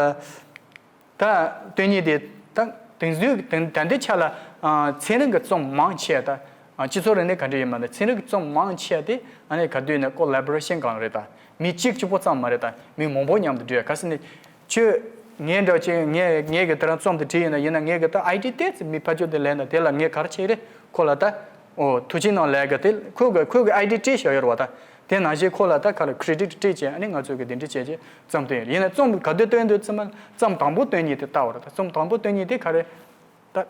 ད་བཏོན་མཁན་དེ་ད་དེང་དུས་དེང་ད་ལྟའི་ཆ་ལ་ཨ་ཚན་རིག་གི་རྩོམ་མང་ཆེ་ད་ཨ་སྤྱི་ཚོགས་རིག་གནས་ག་འདྲ་ཡོད་མ་རེད། ཚན་རིག་གི་རྩོམ་མང་ཆེ་དེ་ཨ་ནི་ག་དུས་ནས་collaboration སྒང་རེད། ད་མི་གཅིག་གཅིག་པོ་ཙམ་མ་རེད། ད་མི་མང་པོ་མཉམ་དུ་འབྲེལ་ག་ཟེར་ནས། ཁྱོད་ངའི་འདྲ་ཅིག་ངས་ངས་ཀྱི་དེ་རང་རྩོམ་དེ་བྲིས་ཡིན་ན་ཡིན་ན་ངས་ཀྱི་ད་ཨའི་ཌི་ཡ་ཏོག་ཙམ་མི་ཕར་ཕྱོགས་དེ་ལེན་ན་དེ་ལ་ངས་ག་རེ་བྱེད་རེད། ཁོ་ལ་ད་ཨོ་ཐུགས་རྗེ་གནང་ལབ་གི་དེ་ཁོ་གི་ཁོ་གི་ཨའི་ཌི་ཡ་སྤྲད་བཞག་ཡོད་རེད་བ། ད་དེ་ནང་བཞིན་ཁོ་ལ་ད་ག་རེ་ཀི་རེ་ཌིཊ་སྤྲད་བྱས་ཨ་ནི་ང་ཚོ་གི་དེ་འདྲ་བྱས་བྱས་རྩོམ་བཏོན་ཡོད་རེད། ཡིན་ན་རྩོམ་ག་དུས་བཏོན་དུས་ཙམ་པ་རྩོམ་དང་པོ་བཏོན་མཁན་དེ་ལྟ་བ་རེད། ད་རྩོམ་དང་པོ་བཏོན་མཁན་དེ་ག་རེ། ད་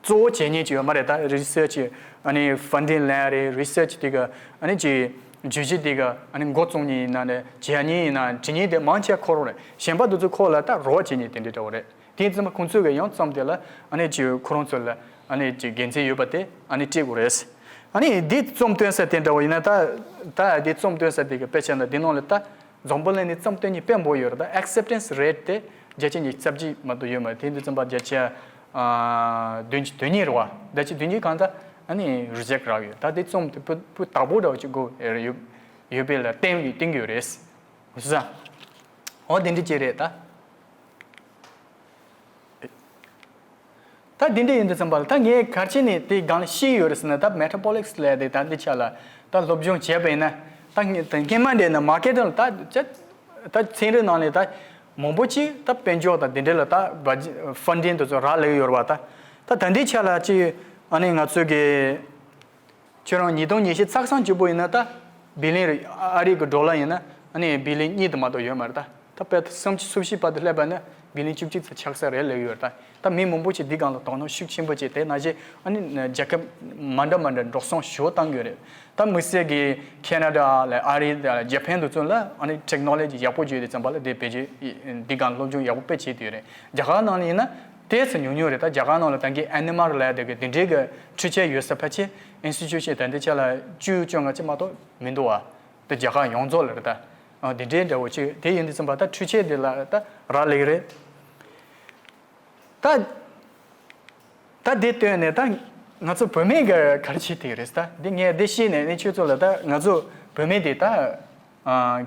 གཙོ་བོ་བྱེད་མཁན་ཅིག་ཡོད་མ་རེད། ད་རི་སར་ཆི་ཨ་ནི་ཕན་ཌིང་ལེན་རེད། རི་སར་ཆི་དེ་ག་ཨ་ནི་ཅིག་བརྗོད་གཞི་དེ་ག་ཨ་ནི་འགོ་བཙུགས་མཁན་ཡིན་ན་ནས་བྱེད་མཁན་ཡིན་ན་བྲིས་མཁན་དེ་མང་ཆེ་ཁོ་རང་རེད། གཞན་པ་དེ་ཚོ་ཁོ་ལ་ད་རོགས་བྱེད་མཁན་དེ་འདྲ་འདྲ་བོ་རེད། དེ་ཙམ་པ་ཁོང་ཚོས་ག་ཡང་རྩོམ་དེ་ལ་ཨ་ནི་ཅིག་ཁོ་རང་ཚོ་ལ་ཨ་ནི་ཅིག་དགེ་མཚན་ཡོད་པ་དེ་ཨ་ནི་སྤྲད་དགོས་རེད། ཨ་ནི་འདི་རྩོམ་སྟོན་ས་དེ་འདྲ་བོ་ཡིན་ན་ད་ད་འདི་རྩོམ་སྟོན་ས་དེ་ག་དཔེ་ཆ་ན་འདི་ནང་ལ་ད། འཛམ་བུ་གླིང་ནས་རྩོམ་སྟོན་མཁན་དཔེ་མང་པོ་ཡོད་རེད། ད་ཨེག་སེབ་ཊེན་སི་རེ་ཊི་དེ་བརྒྱ་ཆ་ཉི་ཤུ་རྩ་བརྒྱད་མ་གཏོགས་ཡོད་མ་རེད། དེ་འདི་ཙམ་པ་བརྒྱ་ཆ་ཨ་བདུན་ཅུ་དོན་གཉིས་རེད་བ། བརྒྱ་ཆ་བདུན་ཅུ་གང་ད་ཨ་ནི་རི་ཇེག་རག་ཡོད། ད་དེ་རྩོམ་དེ་བུ་བུ་དག་པོ་འདྲ་བོ་ཅིག་དགོས་ཡོད་ཡོད་པས་ལ་བསྟན་བསྟན་གྱི་ཡོད་རེད། ཧུ་སང་། འོ་དེ་འདྲ་ཅིག་རེད་ད། ད་དེ་འདྲ་ཡིན་དུས་ཙམ་པ་ལ་ད་ངས་ག་རེ་བྱས་ནས་དེ་སྒང་ལ་ཤེས་ཡོད་རེད་ཟེར་ན། ད་མེ་ཊ་བོ་ལིག་སི་ལབ་དེ་ད་འདི་ཆ་ལ་ད་སློབ་སྦྱོང་བྱས་པ་ཡིན་ན་ད་ངས་ད་སྔན་མ་འདྲ་ན་མར་ཀེ་ཊི་ལ་ད་ད་ཚན་རིག་ནང་ནས་ད་མང་པོ་ཅིག་ད་དཔལ་འབྱོར་དང་དེ་འདྲ་ལ་ད་བ་ཕན་ཌིང་དེ་ཚོ་རག་ལས་ཡོད་རེད་བ། ད་ད་ད་འདི་ཆ་ལ་ཅིག་ཨ་ནི་ང་ཚོ་གི་ཁྱོད་རང་ཉིས་སྟོང་ཉི་ཤུ་ཆ་ཚང་གཅིག་པོ་ཡིན་ན་ད་བི་ལིན་རེད། ཨ་རི་གི་ཌོ་ལར་ཡིན་ན་ཨ་ནི་བི་ལིན་གཉིས་དུ་མ་གཏོགས་ཡོད་མ་རེད། ད་ད་དཔེ་སུམ་ཅུ་སོ་བཞི་བར་དུ་སླེབས་པ་ན་བི་ལིན་བཅུ་གཅིག་ཙམ་ཆགས་ས་རེད་ལབ་ཡོད་རེད། ད་ད་མི་མང་པོ་ཅིག་འདི་སྒང་ལ་དོ་སྣང་ཤུགས་ཆེན་པོ་བྱས། དེ་ནང་བཞིན་ཨ་ནི་རྒྱལ་ཁབ་མ་འདྲ་མ་འདྲ་འགྲོ་སོང་ཞེ་པོ་བཏང་གི་ཡོད་རེད། ད་དམིགས་བསལ་གྱི་ཁེ་ན་ཌ་ལ་ཨ་རི་ལ་ཇ་པན་དེ་ཚོ་ལ་ཨ་ནི་ཊེག་ནོ་ལོ་ཇི་ཡག་པོ་བརྗོད་དུས་ཙམ་པ་ལ་དེ་བེད་སྤྱོད་འདི་སྒང་སློབ་སྦྱོང་ཡག་པོ་དཔེ་བྱེད་དུས་རེད། རྒྱ་གར་ནང་ལ་ཡིན་ན་དེ་ཚོ་ཉུང་ཉུང་རེད། ད་རྒྱ་གར་ནང་ལ་ད་གིན་ཨེན་ཨེམ་ཨར་ལབ་དེ་གི་དེ་འདྲའི་གི་འཕྲུལ་ཆས་ཡོད་ས་ཕལ་ཆེར་ཨིན་སི་ཊི་ཊུ་ཤན་ད་འདི་ཆ་ལ་བཅུ་བཅོ་ལྔ་ཅིག་མ་གཏོགས་མི་འདུག་བ། དེ་རྒྱ་གར་ཡོངས་རྫོགས་ལ་རེད་ད། ཨ་དེ་འདྲའི་འདྲ་བོ་ཅིག་དེ་ཡིན་དུས་ཙམ་པ་ད་འཕྲུལ་ཆས་དེ་ལ་ད་རག་ལས་ཀྱི་རེད། ད་ད་དེ་བཏོན་ནས་ད་ང་ཚོ་བུད་མེད་ཀྱི་ག་རེ་བྱེད་ཐུབ་ཀྱི་རེད་ད། འདི་ངས་འདི་ཤེས་ནས་ནི་ཁྱོད་ཚོ་ལ་ད་ང་ཚོ་བུད་མེད་དེ་ད་ཨ་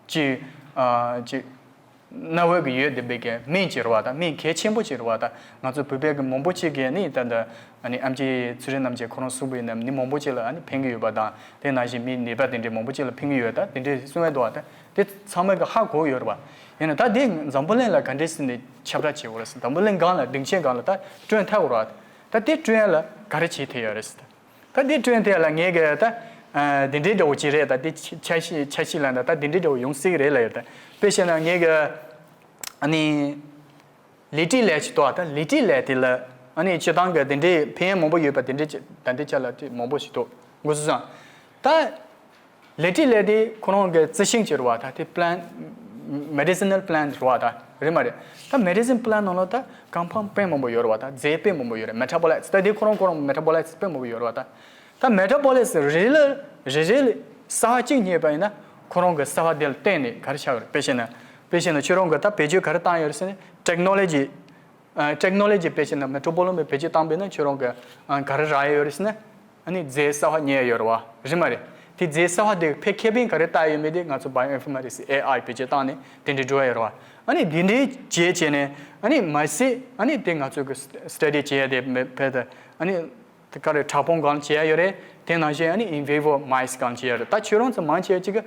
ཅིག་ཨ་ཅིག་གནའ་བོའི་གི་ཡོད་བསྡད་པའི་གི་སྨན་ཅིག་རེད་བ། ད་སྨན་གལ་ཆེན་པོ་ཅིག་རེད་བ། ད་ང་ཚོ་བོད་པའི་གི་མང་པོ་ཅིག་གིས་ནི་ད་ད་ཨ་ནི་ཨེམ་ཆི་ཚེ་རིང་རྣམ་རྒྱལ་ཁོ་རང་གསུངས་པ་ཡིན་ན་ནི་མང་པོ་ཅིག་ལ་ཨ་ནི་ཕན་གི་ཡོད་པ་དང་། དེ་ནང་བཞིན་མི་ནད་པ་དེ་འདྲའི་མང་པོ་ཅིག་ལ་ཕན་གི་ཡོད། ད་དེ་འདྲའི་གསུང་ཡ་འདུག་བ། ད་དེ་ཚང་མས་གི་ཧ་གོ་ཡོད་རེད་བ། ཡིན་ན་ད་དེ་འཛམ་བུ་གླིང་ལ་ག་འདྲས་ཟེར་ནས་ཁྱབ་བསྒྲགས་བྱེད་དགོས་རེད་ཟེར། འཛམ་བུ་གླིང་སྒང་ལ་སྡིངས་ཆའི་སྒང་ལ་ད་བསྐྲུན་ཐུབ་དགོས་རེད་བ། ད་དེ་བསྐྲུན་ཡ་ལ་ག་རེ་བྱེད་ཐུབ་ཡོད་རེད་ཟེར། ད་འདི་བསྐྲུན་ཐད་ལ་ངས་གི་ད་ཨ་འདི་འདྲའི་འདྲ་བོ་ཅིག་རེད། ད་འདི་ཆ་ཤས་ཆ་ཤས་ལ་ད་ད་འདི་འདྲའི་འདྲ་བོ་ཡོང་སྲིད་གི་རེད་ལབ་ཡོད། ད་དཔེ་བཤད་ན་ངས་གི་ཨ་ནི་ལི་ཏི་ལེ་ཅིག་འདུག་ད་ལི་ཏི་ལེ་དེ་ལ་ཨ་ནི་སྤྱིར་བཏང་གི་འདི་འདྲའི་ཕན་ཡོན་མང་པོ་ཡོད་པ་འདི་འདྲའི་ཅིག་ད་འདི་ཆ་ལ་དེ་མང་པོ་ཞིག་འདུག་དགོས་སུ་སོང་། ད་ལི་ཏི་ལེ་དེ་ཁོ་རང་གི་རྩི་ཤིང་ཅིག་རེད་བ། ད་དེ་པི་ལན་ མེ་ཌི་སི་ནལ་པི་ལན་ཊི་རེད་བ། ད་རེད་མ་རེད། ད་མེ་ཌི་སི་ནལ་པི་ལན་ཊི་ནང་ལ་ད་ཀོམ་པའུན་ཌི་དཔེ་མང་པོ་ཡོད་རེད་བ། ད་རྫས་དཔེ་མང་པོ་ཡོད་རེད། མེ་ཊ་བོ་ལའིཊ་སི། ད་དེ་ཁོ་རང་ཁོ་རང་མེ་ཊ་བོ་ལའིཊ་སི་དཔེ་མང་པོ་ཡོད་རེད་བ། ད་ད་མེ་ཊ་བོ་ལའིཊ་སི་རེ་ལ་རེ་རེ་ལ་གསར་བ་གཅིག་རྙེད་པ་ཡིན་ན། ཁོ་རང་གི་གསར་བ་དེ་ལ་བརྟེན་ནས་ག་རེ་ཆགས་ཀྱི་རེད། དཔེ་བྱས་ན་དཔེ་བྱས་ན་ཁྱོད་རང་གི་ད་བེད་སྤྱོད་ག་རེ་བཏང་ཡོད་རེད་ཟེར་ན། ཊེག་ནོ་ལོ་ཇི། ཊེག་ནོ་ལོ་ཇི་དཔེ་བྱས་ན་མེ་ཊ་བོ་ལོ་ཇི་བེད་སྤྱོད་བཏང་པས་ན་ཁྱོད་རང་གི་ཨ་ག་རེ་རག་ཡོད་རེད་ཟེར་ན། ཨ་ནི་རྫས་གསར་བ་རྙེད་ཡོད་རེད་བ། རེད་མ་རེད། དེ་རྫས་གསར་བ་དེ་ཕན་ཁེ་ཕན་ག་རེ་བལྟ་ཡོད་མེད་དེ་ང་ཚོ་བྷའི་ཡོ་ཨིན་ཕོར་མ་ཊིག་སི་ཨེ་ཨའི་བེད་སྤྱོད་བཏང་ནས་དེ་འདྲའི་འགྲོ་ཡ་ཡོད་རེད་བ། ཨ་ནི་དེ་འདྲའི་བྱས་བྱས་ནས་ཨ་ནི་མ་ཟད་ཨ་ནི་དེ་ང་ཚོ་གི་སི་ཊ་ཌི་བྱས་ཡ་དེ་མེད་ཕེ་ད་ཨ་ནི་དེ་ག་རེ་ཕྲ་ཕུང་སྒང་བྱས་ཡ་ཡོད་རེད། དེ་ནང་བཞིན་ཨ་ནི་ཨིན་བི་བོ་མའི་སི་སྒང་བྱས་ཡ་རེད། ད་ཁྱོད་རང་ཚོ་མང་ཆེ་བ་ཅིག་གི་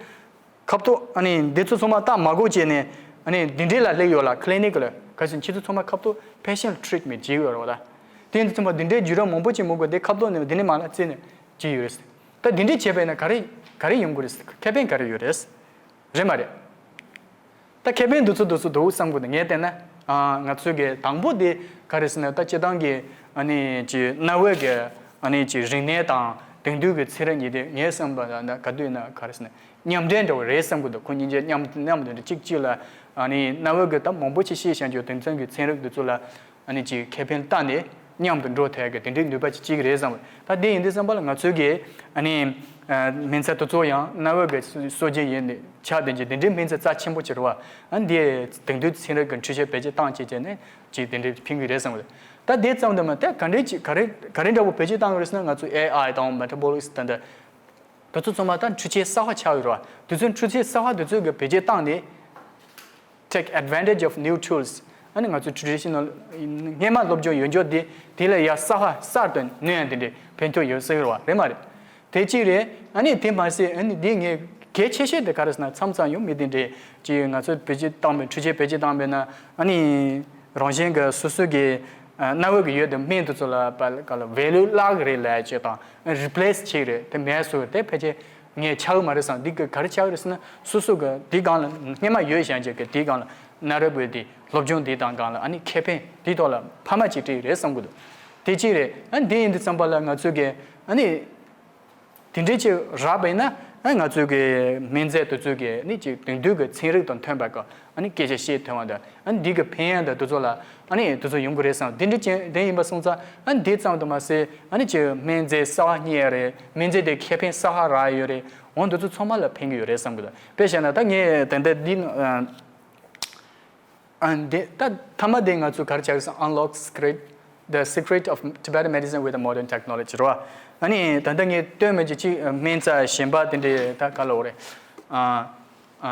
ཁ་ཕྱོགས་ཨ་ནི་འདི་ཚོ་ཚང་མ་ལྟ་མ་དགོས་བྱས་ནས་ཨ་ནི་འདི་འདྲའི་ལ་སླེབས་ཡོད་ལ། ཀི་ལི་ནིག་ལ་ག་ཟེར་ཁྱེད་ཚོ་ཚང་མ་ཁ་ཕྱོགས་ཕེ་ཤན་ཊི་རི་ཊི་མེན་ཊི་བྱེད་ཡོད་རེད་བ། ད་དེ་འདི་ཚང་མ་འདི་འདྲའི་བརྒྱུད་རིམ་མང་པོ་ཅིག་མང་པོ་འདི་ཁ་ཕྱོགས་ནས་འདི་ནས་མ་ལ་བརྩིས་ནས་བྱས་ཡོད་རེད། ད་འདི་འདྲའི་བྱས་པས་ན་ག་རེ་ག་རེ་ཡོང་གི་རེད། ཁེ་ཕན་ག་རེ་ཡོད་རེད། རེད་མ་རེད། ད་ཁེ་ཕན་འདི་ཚོ་འདི་ཚོ་འདུག་བསམ་གི་འདུག་ངས་བལྟས་ན། ཨ་ང་ཚོའི་གི་དང་པོ་དེ་ག་རེ་ཟེར་ན། ད་སྤྱིར་བཏང་གི་ཨ་ནི་ཅིག་གནའ་བོའི་གི་ཨ་ནི་ཅིག་རིག་གནས་དང་དེང་དུས་ཀྱི་ཚན་རིག་གཉིས་དེ་ངས་བསམ་པ་ན་ག་དུས་ན་ག་རེ་ཟེར་ན་མཉམ་འབྲེལ་འདྲ་བོ་རེད་བསམ་གི་འདུག་ཁོ་གཉིས་ཆ་མཉམ་མཉམ་དུ་གཅིག་གཅིག་ལ་ཨ་ནི་གནའ་བོའི་གི་ད་མང་པོ་ཅིག་ཤེས་བྱ་རྒྱུ་དེང་སང་གི་ཚན་རིག་འདི་ཚོ་ལ་ཨ་ནི་ཅིག་ཁེ་ཕན་བལྟ་ནས་མཉམ་དུ་འགྲོ་ཐུབ་ཡ་གི་དེ་འདྲའི་ནུས་པ་ཅིག་ཅིག་རེད་བསམ། ད་དེ་ཡིན་དུས་ཙམ་པ་ལ་ང་ཚོའི་གི་ཨ་ནི་ཨ་སྨན་རྫས་དེ་ཚོ་ཡང་གནའ་བོའི་གི་སྲོལ་རྒྱུན་ཡིན་ནི་ཆགས་བསྡད་ཀྱི་དེ་འདྲའི་སྨན་རྫས་རྩ་ཆེན་པོ་ཅིག་རེད་བ། ཨ་ནི་དེ་དེང་དུས་ཚན་རིག་གི་འཕྲུལ་ཆས་བེད་སྤྱོད་བཏང་བྱས་བྱས་ནས་ཅིག་དེ་འདྲའི་ཕན་གི་རེད་བསམ་གི། ད་དེ་ཙམ་དུ་མ་ད་ག་འདྲའི་ཅིག་ག་རེ་ག་རེ་འདྲ་བོ་བེད་སྤྱོད་བཏང་གི་རེད་ཟེར་ན། ང་ཚོ་ཨེ་ཨའི་དང་མེ་ཊ་བོ་ལིག་སི་དེ་འདྲ་དེ་ཚོ་ཚང་མ་ད་འཕྲུལ་ཆས་གསར་བ་ཆགས་ཡོད་རེད་བ། དེ་ཚོའི་འཕྲུལ་ཆས་གསར་བ་དེ་ཚོའི་གི་བེད་སྤྱོད་བཏང་ནས། Take advantage of new tools. ཨ་ནི་ང་ཚོའི་ཊེ་ཌི་ཤི་ནལ་སྔས་མ་སློབ་སྦྱོང་ཡོད་འཇོག་དེ་དེ་ལ་ཡ་གསར་བ་གསར་དུ་ནུས་ཡ་དེ་འདྲའི་ཕན་ཐོགས་ཡོད་ཟེར་བ་རེད་མ་རེད། དེ་གཅིག་རེད། ཨ་ནི་དེ་མ་ཟད་ཨ་ནི་དེ་ངས་གལ་ཆེ་ཤོས་དེ་ག་རེ་ཟེར་ན། མཚམས་མཚམས་ཡོང་མི་དེ་འདྲའི་ཅིག་ང་ཚོས་བེད་སྤྱོད་བཏང་བའི་འཕྲུལ་ཆས་བེད་སྤྱོད་བཏང་བས་ན། ཨ་ནི་རང་བཞིན་གྱི་སོ་སོ་གི་ཨ་གནའ་བོའི་གི་ཡོད་དེ་སྨན་དེ་ཚོ་ལ་པ་ག་ལ་ཝེ་ལུ་བརླག་གི་རེད་ལབ་ཅིག་དང་རི་པི་ལེ་སི་བྱེད་ཀྱི་རེད། དེ་མེད་བཟོ་གི་དེ་ཕལ་ཆེར་ངས་ཆགས་ཀྱི་མ་རེད་བསམ། འདི་གི་ག་རེ་ཆགས་ཀྱི་རེད་ཟེར་ན། སོ་སོ་གི་དེའི་སྒང་ལ་སྔས་མ་ཡོད་བཞག་ཅིག་གི་དེའི་སྒང་ལ་གནའ་རབས་པའི་དེ་སློབ་སྦྱོང་དེའི་སྟེང་སྒང་ལ་ཨ་ནི་ཁེ་ཕན་དེའི་ཐོག་ལ་ཕ་མ་ཅིག་སྤྲད་ཀྱི་རེད་བསམ་གི་འདུག་དེ་གཅིག་རེད། ཨ་ནི་དེ་ཡིན་དུས་ཙམ་པ་ལ་ང་ཚོས་གི་ཨ་ནི་དེ་འདྲའི་ཅིག་རག་པ་ཡིན་ན། ཨ་ང་ཚོས་གི་སྨན་རྫས་དེ་ཚོས་གི་ཨ་ནི་ཅིག་དེང་དུས་ཀྱི་ཚན་རིག་དང་མཐུན་པ་གི་ཨ་ནི་སྐད་ཆ་བཤད་ཐུབ་པ་དང་། ཨ་ནི་འདི་གི་ཕན་ཡོན་དང་དེ་ཚོ་ལ་ཨ་ནི་དེ་ཚོ་ཡོང་གི་རེད་བསམ། དེ་འདྲ་ཅན་དེ་ཡིན་པ་སོང་ཙང་། ཨ་ནི་དེ་ཙམ་དུ་མ་ཟད་ཨ་ནི་ཅིག་སྨན་རྫས་གསར་བ་རྙེད་ཡ་རེད། སྨན་རྫས་དེ་ཁེ་ཕན་གསར་བ་རག་ཡོད་རེད། འོ་འདི་ཚོ་ཚང་མ་ལ་ཕན་གི་ཡོད་རེད་བསམ་གི་འདུག་དཔེ་བཞག་ན་ད་ངས་ད་ལྟ་འདི་ཨ་ཨ་འདི་ད་མཐའ་མ་དེ་ང་ཚོ་ག་རེ་ཆགས་སོང་། Unlock Secret, The Secret of Tibetan Medicine with Modern Technology རེད་བ། ཨ་ནི་ད་ལྟ་ངས་སྟོན་མི་གཅིག་གཅིག་སྨན་རྩྭ་གཞན་པ་དེ་འདྲའི་ད་ག་ལ་འོ་རེད། ཨ་ཨ་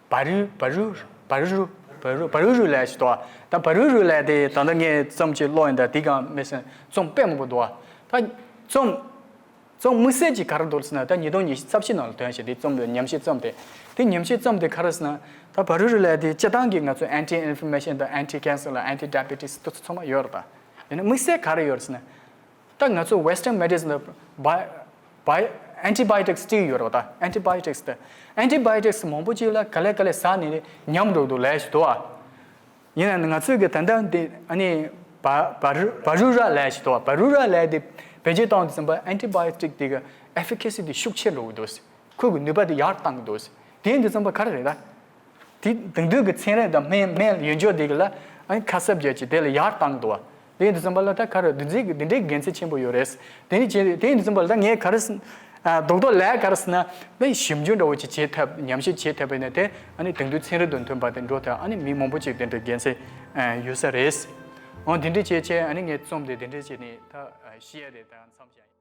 བ་རུ་བ་རུ་བ་རུ་རུ་བ་རུ་བ་རུ་རུ་ལབ་ཞིག་འདུག་བ། ད་བ་རུ་རུ་ལབ་དེ་ད་ལྟ་ངས་རྩོམ་ཅིག་ཀློག་ཡིན། ད་དེ་གང་མི་སྲིད་རྩོམ་དཔེ་མང་པོ་འདུག་བ། ད་རྩོམ་རྩོམ་དམིགས་བསལ་གྱི་ག་རེ་འདུག་ཟེར་ན། ད་ཉིས་སྟོང་ཉི་ཤུ་རྩ་བཞི་ནང་ལ་ཐོན་ཞིག་དེ་རྩོམ་དེ་ཉམས་ཞིབ་རྩོམ་དེ། དེ་ཉམས་ཞིབ་རྩོམ་དེ་ག་རེ་ཟེར་ན། ད་བ་རུ་རུ་ལབ་དེ་སྤྱིར་བཏང་གི་ང་ཚོ་anti inflammation དང་anti cancer ལ་anti diabetes དེ་ཚོ་ཚང་མ་ཡོད་རེད། ད་ཡིན་ན་དམིགས་བསལ་ག་རེ་ཡོད་རེད་ཟེར་ན། ད་ང་ཚོ་Western medicine ལ་bio bio antibiotics གཅིག་ཡོད་རེད་བ། ད་antibiotics དེ་antibiotics མང་པོ་ཅིག་ལ་ག་ལེ་ག་ལེ་ཟ་ནས་ཉམས་འགྲོ་འདུག་ལབ་ཞིག་འདུག་བ། ཡིན་ན་ང་ཚོས་གི་ད་ལྟ་འདི་ཨ་ནི་བ་བ་རུ་བ་རུ་ར་ལབ་ཞིག་འདུག་བ། བ་རུ་ར་ལབ་དེ་བེད་སྤྱོད་བཏང་དུས་ཙམ་པ་antibiotic དེ་གི་efficacy དེ་ཤུགས་ཆེ་འགྲོ་གི་འདུག་ཁོ་གི་ནུས་པ་དེ་ཡར་བཏང་གི་འདུག་དེ་ཡིན་དུས་ཙམ་པ་ག་རེ་རེད་ད། དེ་དེང་དུས་ཀྱི་ཚན་རིག་དང་སྨན་སྨན་ཡོན་ཆབ་དེ་གི་ལ་ཨ་ནི་ཁ་གསབ་བྱས་ཀྱི་དེ་ལ་ཡར་བཏང་གི་འདུག་བ། དེ་ཡིན་དུས་ཙམ་པ་ལ་ད་ག་རེ་འདི་འཛིན་གི་འདི་འདྲའི་དགེ་མཚན་ཆེན་པོ་ཡོད་རེད། དེ་ནི་བྱས་དེ་ཡིན་དུས་ཙམ་པ་ལ་ད་ངས་ག་རེ་ཟེར། ཨ་རྡོག་རྡོག་ལས་ག་རེ་ཟེར་ན། ད་ཞིབ་འཇུག་འདྲ་བོ་ཅིག་བྱེད་ཐབས་ཉམས་ཞིབ་བྱེད་ཐུབ་པ་ཡིན་ན་དེ་ཨ་ནི་དེང་དུས་ཚན་རིག་དང་མཐུན་པ་དེ་འགྲོ་ཐུབ། ཨ་ནི་མི་མང་པོ་ཅིག་དེ་འདྲའི་དགེ་མཚན་ཡོད་ས་རེད། འོ་དེ་འདྲ་བྱས་བྱས་ཨ་ནི་ངས་རྩོམ་དེ་དེ་འདྲ་བྱས་ནས་ད་བཤད་ཡ་དེ་ད་མཚམས་བཞག་ཡིན།